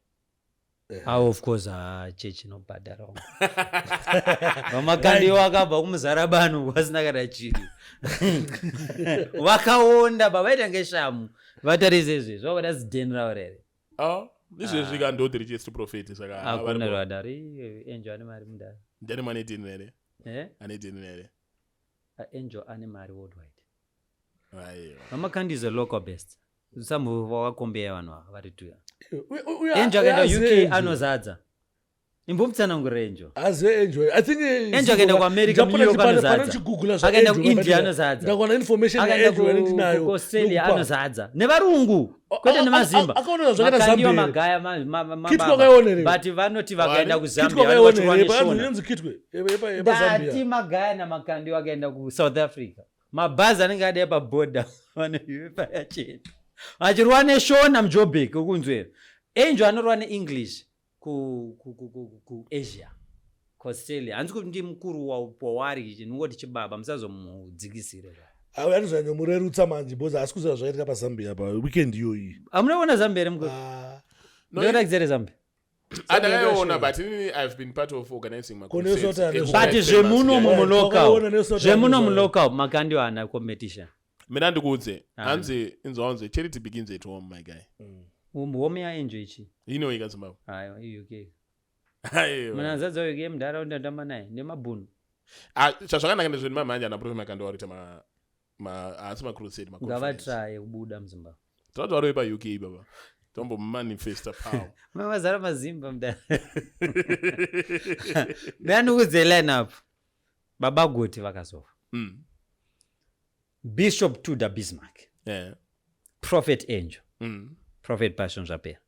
Ah, of course, ah, chechi inobhadhara. VaMakandiwa vakabva kumuzarabano vasina kana chiri, vakaonda bavaita ngeshamu. Vatarise izvezvi vavada zidheni ravo rere. Oh, izvezvi ka ndo the richest prophet, saka Hakuna rwadaro. Angel ane mari mudaro. Ndiani mane deni here? Eh? Ane deni here? Angel ane mari worldwide. Aiwa. VaMakandi is a local best. Some vakakombeya vanhu ava vari tuya. Uyu Angel akaenda azi UK Angel. anozadza. Imbomutsanangurira Angel. Azi Angel, I think Angel akaenda kuAmerica, New York anozadza. Akaenda kuIndia anozadza. Ndakaona information Akaenda yaAngel yandinayo. kuAustralia Ndokupa. anozadza nevarungu, kwete nemazimba. Akaona zvakaita Makandiwa, Zambia. Magaya, Kitwa mababa. akaiona here? But vanoti vakaenda Wani? kuZambia Kitwa vanenge akaiona vachirwa here? Paanzi neshona. inonzi Kitwe yepaZambia. Ndati Magaya naMakandiwa akaenda kuSouth Africa, mabhazi anenge adai pabhodha, vanopayachena vachirwa neshona muJobek ukunzwera. Angel anorwa neEnglish kuAsia, kuAustralia. Handisi kuti ndi mukuru wawari, ndingoti chibaba, musazomudzikisire. Awe anozanyomurerutsa manje because haasi kuziva zvakaitika paZambia pa weekend iyoyi. Hamuna kuona Zambia here, mukuru? Ah, No, Ndikuratidza Zambia. Andakaiona, but inini I've been part of organizing ma Kone crusades sota But famous zvemuno guy. mulocal, Wakaona Nelson zvemuno Mandela. mulocal, Makandiwa haana competition. Mina ndikuudze. Ah. Hanzi inzwa, charity begins at home, my guy. Home yaAngel ichi? Inoika Zimbabwe. Aiwa, iUK. Aiwa. Munhu azadza UK munharaunda ndamba naye nemabhunu. Ah, chazvakanaka ndezveni mamhanje ana Prophet Makandiwa arikuita haasi macrusade, maconference. Ngavatraye kubuda muZimbabwe. Tati vari paUK baba tombomanifesta power. Mavazara mazimba mudara. Ndandikudze line up. Baba Goti vakazofa. Bishop Tudor Bismarck, Prophet Angel, Prophet Passion Zvapera.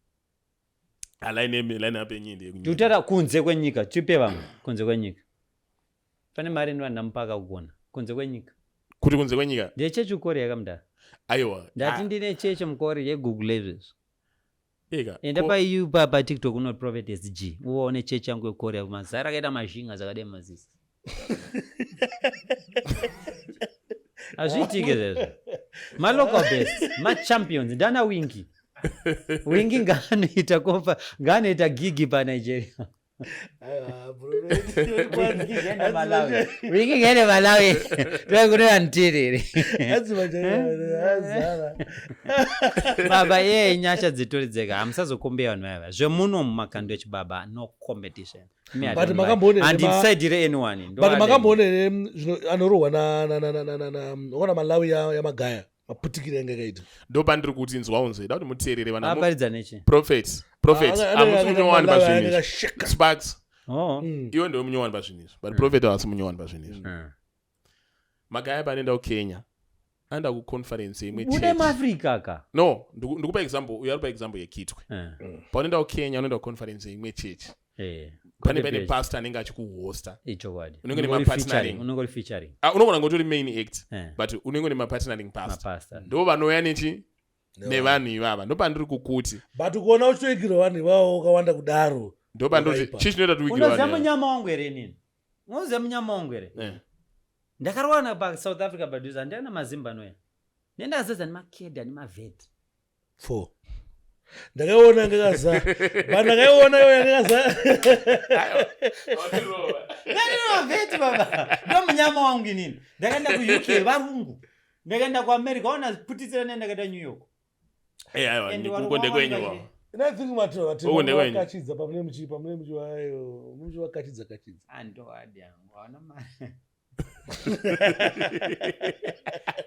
Line up yenyu ndeyekunyika. Ndikutaura kunze kwenyika, tipe vamwe kunze kwenyika. Pane mari ndinoda kugona kunze kwenyika. Kuti kunze kwenyika? Ndechechi kuKorea kamudara. Aiwa. Ndati ndine chechi muKorea yeGoogle izvezvo. Eka. Enda paiu paTikTok unoti Prophet SG, uone chechi yangu yeKorea, mazara akaita mazhinga zvakadai mazisi. Hazviitike zvezvo. Malocal best, machampions ndana Wingi. Wingi ngaanoita kofa, ngaanoita gigi paNigeria. Aiwa, Prophet. Wingi ngaende Malawi, Wingi ngaende Malawi, tokunoyaniterere. Hanzi azara. Baba, iye inyasha dzitori dzega, hamusazokombeya vanhu vaya zvemuno mumakando echibaba, no competition. Me, I But don't makamboona like. Handisaidire anyone. But makamboona here zvino anorohwa wakaona Malawi yaMagaya maputikiro yange akaita? Ndo pandiri kuti inzwa unze da kuti muteerere vana Aparidza nechi? Prophet, Prophet, Ah, hamusi munyowani Malawi pazvinhu yange izvi. akasheka. Sparks, Oh. Iwe ndiwe munyowani pazvinhu izvi, but Prophet havasi munyowani pazvinhu izvi. Magaya paanoenda kuKenya, anoenda kuconference imwe Bude church. muAfrica ka. No, ndikupa example, uyo ari pa example yeKitwe. Paunoenda kuKenya, unoenda kuconference imwe chechi, pane paine pastor anenge achikuhosta. Ichokwadi. Unenge Unenge uri nemapartnering. featuring, unenge uri featuring. Ah, unogona kungotori main act, but unenge nemapartnering pastor. Mapastor. Ndo vanouya nechi nevanhu ivava. Ndopandiri kukuti But kuona uchitoigirwa vanhu ivavo wakawanda kudaro. Ndopandoti Wakaipa. chii chinoita kuti Unoziva uigirwe vanhu munyama wangu here inini? Unoziva munyama wangu here? ivava? Eh. Ndakarowana paSouth Africa padhuze, handina mazimba anoya nendazadza nemakedha nemavheti. Four ndakaiona ngekaza, but ndakaiona iyoya ngekaza. Mavheti baba, ndo munyama wangu inini. Ndakaenda kuUK, varungu. Ndakaenda kuAmerica, ona putitsira ne ndakaenda New York. Eh, aiwa, And uko ndekwenyu wavo. And I think Uko ndekwenyu. vakachidza pamune muchi pamune muchi wayo muchi vakachidza kachidza. Andowadi yangu hauna mari.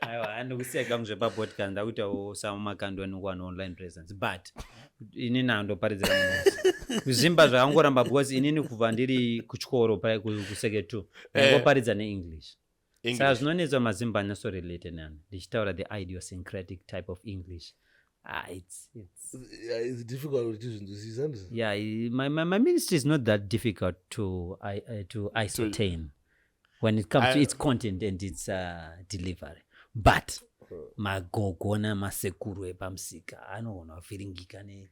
Aiwa, handikusiya kangu zvepapodcast, ndakuitawo samakando anongowana online presence, but inini handoparidzira munhu kuzimba zvakangoramba, because inini kubva ndiri kuchikoro kuseke two ndaingoparidza neEnglish. Saka English. zvinonetsa mazimba anyatsorelate nani ndichitaura the idiosyncratic type of English. Ah, it's Yeah, it's difficult kuti tizvinzwisise, handiti? Yeah, my ministry is not that difficult to ascertain when it comes to its content and its delivery. But magogo namasekuru epamusika anogona kuvhiringika ne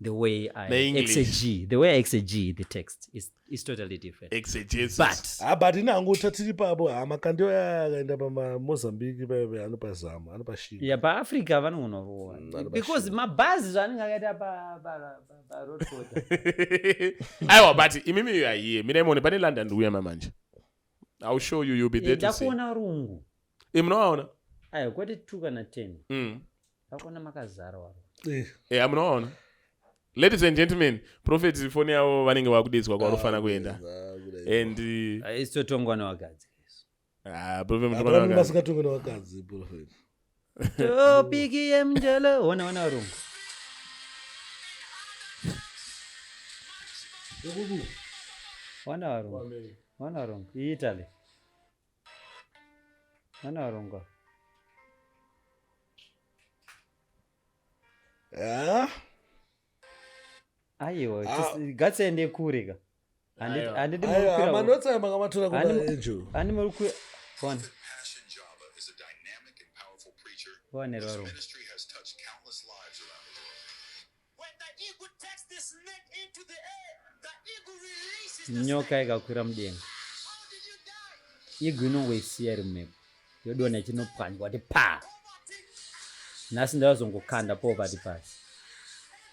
the way I Ne-English. exeg the way I exeg the text is totally different. Exegesis. But Ha, but ini hangu tatiri papo, ha, Makandiwa aya akaenda pamamozambique paipe anopazama, anopashinga. Yeah, paAfrica vanogona kurowa Vanopashinga. because mabhazi zvaanenge akaita paroad border. Aiwa, but imimi you are here, mina imone pane London ndiuya mamanje. I'll show you, you'll be there to see. Ndakuona rungu. Munowaona? Aiwa, kwete 2 kana 10. Ndakuona makazara waro. Yeah, munowaona. Ladies and gentlemen, prophet foni yavo vanenge vakudedzwa kwavanofana kuenda. And Isitotongwa nevakadzi. Ah, prophet Hapana, munofanira vasingatongwe nevakadzi, prophet. Topiki yemjolo, ona, ona varungu. Ona varungu, ona varungu iItaly, ona varungu. Ah, Aiwa, ngatiende kure ka. Aiwa. Handidi aiwa, muri manotsi aya makamatora kuna Handi- Angel. handi muri ku ona. Passion Java is a dynamic and powerful preacher One whose varungu. ministry has touched countless lives around the world. When the eagle takes the snake into the air, the eagle releases the Nyoka snake. ikakwira mudenga, How did you die? Eagle inongoisiya iri mumhepo, yodonha ichinopwanywa kuti pa. Poverty, Nhasi ndavazongokanda poverty pasi.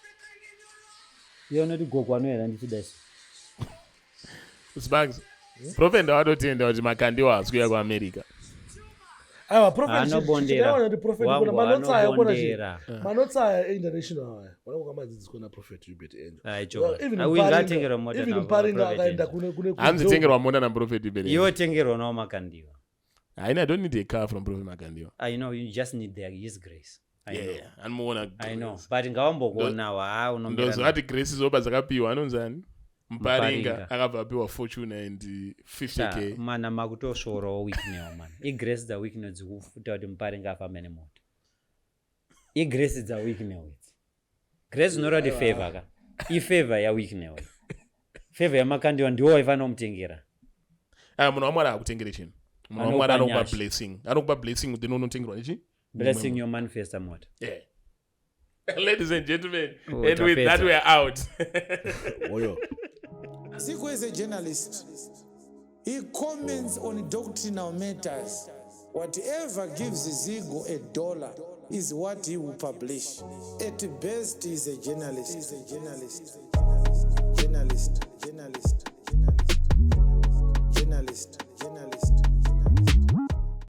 everything in your life. Iye unoti gogo anoera ndichida isu. Sparks. Prophet, ndawatotenda kuti Makandiwa haasi kuuya kuAmerica. Aiwa, prophet, Anobondera. chinaona kuti prophet Wangu kuna manotsi aya kuna anobondera. Manotsi aya einternational aya vanenge kamadzidziswa naProphet Hubert Angel. Ai, Well, even Ai, ngatengerwa mota even na Mparinga Prophet akaenda Angel. kune Hanzi tengerwa mota naProphet Hubert. Iwe tengerwa nawo Makandiwa. Haina, I don't need a car from Prophet Makandiwa. I know you just need his grace. I know. Yeah, anomuona. I know, but ngawambokuonawo ha unomira. Ndozvati grace zoba dzakapiwa anonzani Muparinga. Muparinga. Akabva apiwa fortune and 50K. Mana makutosvorawo Wicknell, man. Igrace dzaWicknell dzikufuta kuti Muparinga afambe nemota. Igrace dzaWicknell idzi. Grace unoreva kuti favor ka, ifavor yaWicknell, favor yaMakandiwa, ndiwo waifanira kumutengera. Aya, munhu waMwari akutengere chinhu. Munhu Anokupa waMwari anokupa nyasha. blessing, anokupa blessing, then unotengerwa nechi Blessing yomanifesta mota. Yeah. Ladies and gentlemen, Oh, and with that tapedza. we are out. Oyo. Zigo is a journalist. He comments on doctrinal matters. Whatever gives Zigo a dollar is what he will publish. At best, he's a journalist. He's a journalist. Journalist. Journalist. Journalist. Journalist. Journalist.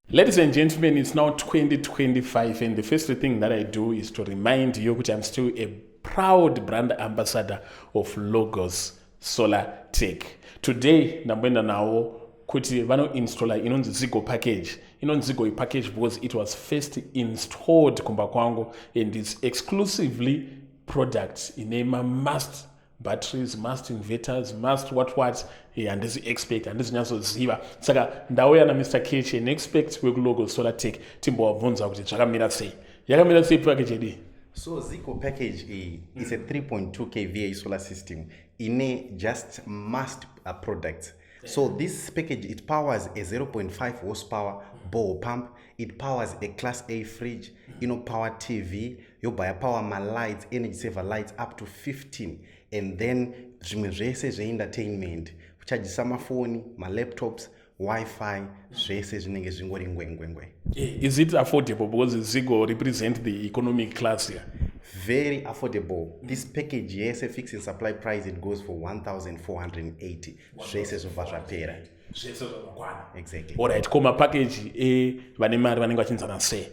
Ladies and gentlemen, it's now 2025, and the first thing that I do is to remind you that I'm still a proud brand ambassador of Logos Solar Tech. Today, ndamboenda nawo kuti vanoinstalla inonzi Zigo package. Inonzi Zigo package because it was first installed kumba kwangu and it's exclusively product ine mamust batteries, must inverters, must what what. Handisi expert, handisi nyatsoziva, saka ndauya naMr Kech, an expert wekuLogo Solar Tech, timbovabvunza kuti zvakamira sei, yakamira sei package yedu. So Zico package iyi is a 3.2 kVA solar system ine just must products. So this package, it powers a 0.5 horsepower borehole pump, it powers a class A fridge, inopower TV, yobva yapower malights, energy saver lights up to 15, and then zvimwe zvese zveentertainment, kuchajisa mafoni, malaptops, Wi-Fi, zvese zvinenge zvingori ngwengwengwe. Is it affordable? Because Zigo represent the economic class here. Very affordable. This package yese, fixing supply price, it goes for 1480, zvese zvobva zvapera. Zvese zvakakwana. Exactly. Alright, ko mapackage evane mari vanenge vachinzana sei?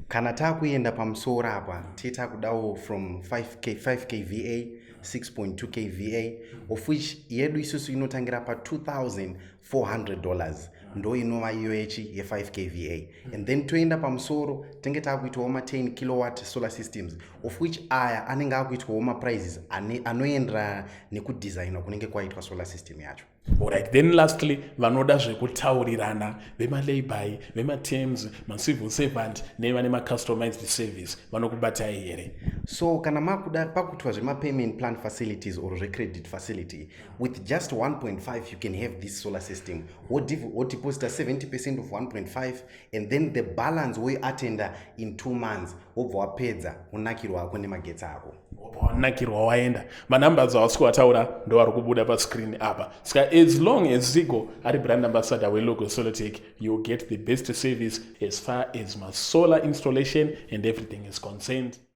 Kana taakuenda pamusoro apa, tetakudawo from 5K, 5 kVA, 6.2 kVA, of which yedu isusu inotangira pa$2400, ndo inova iyo yechi ye5 kVA, and then toenda pamusoro tenge taakuitawo ma10 kilowatt solar systems, of which aya anenge akuitwawo maprices anoenderana nekudesignwa kunenge kwaitwa solar system yacho. Alright, then lastly, vanoda zvekutaurirana, vemalayby, vematerms, macivil servant nevane macustomized service, vanokubatai here? So kana makuda pakuitwa zvemapayment plan facilities or zvecredit facility, with just 1.5 you can have this solar system. Wodeposita 70% of 1.5 and then the balance woiatenda in 2 months, wobva wapedza, unakirwa ako nemagetsi ako. Wanakirwa, waenda. Manumbers awasi kuwataura ndo ari kubuda pascreen apa. Saka as long as Zigo ari brand ambassador weLogo Solotech, you get the best service as far as masolar installation and everything is concerned.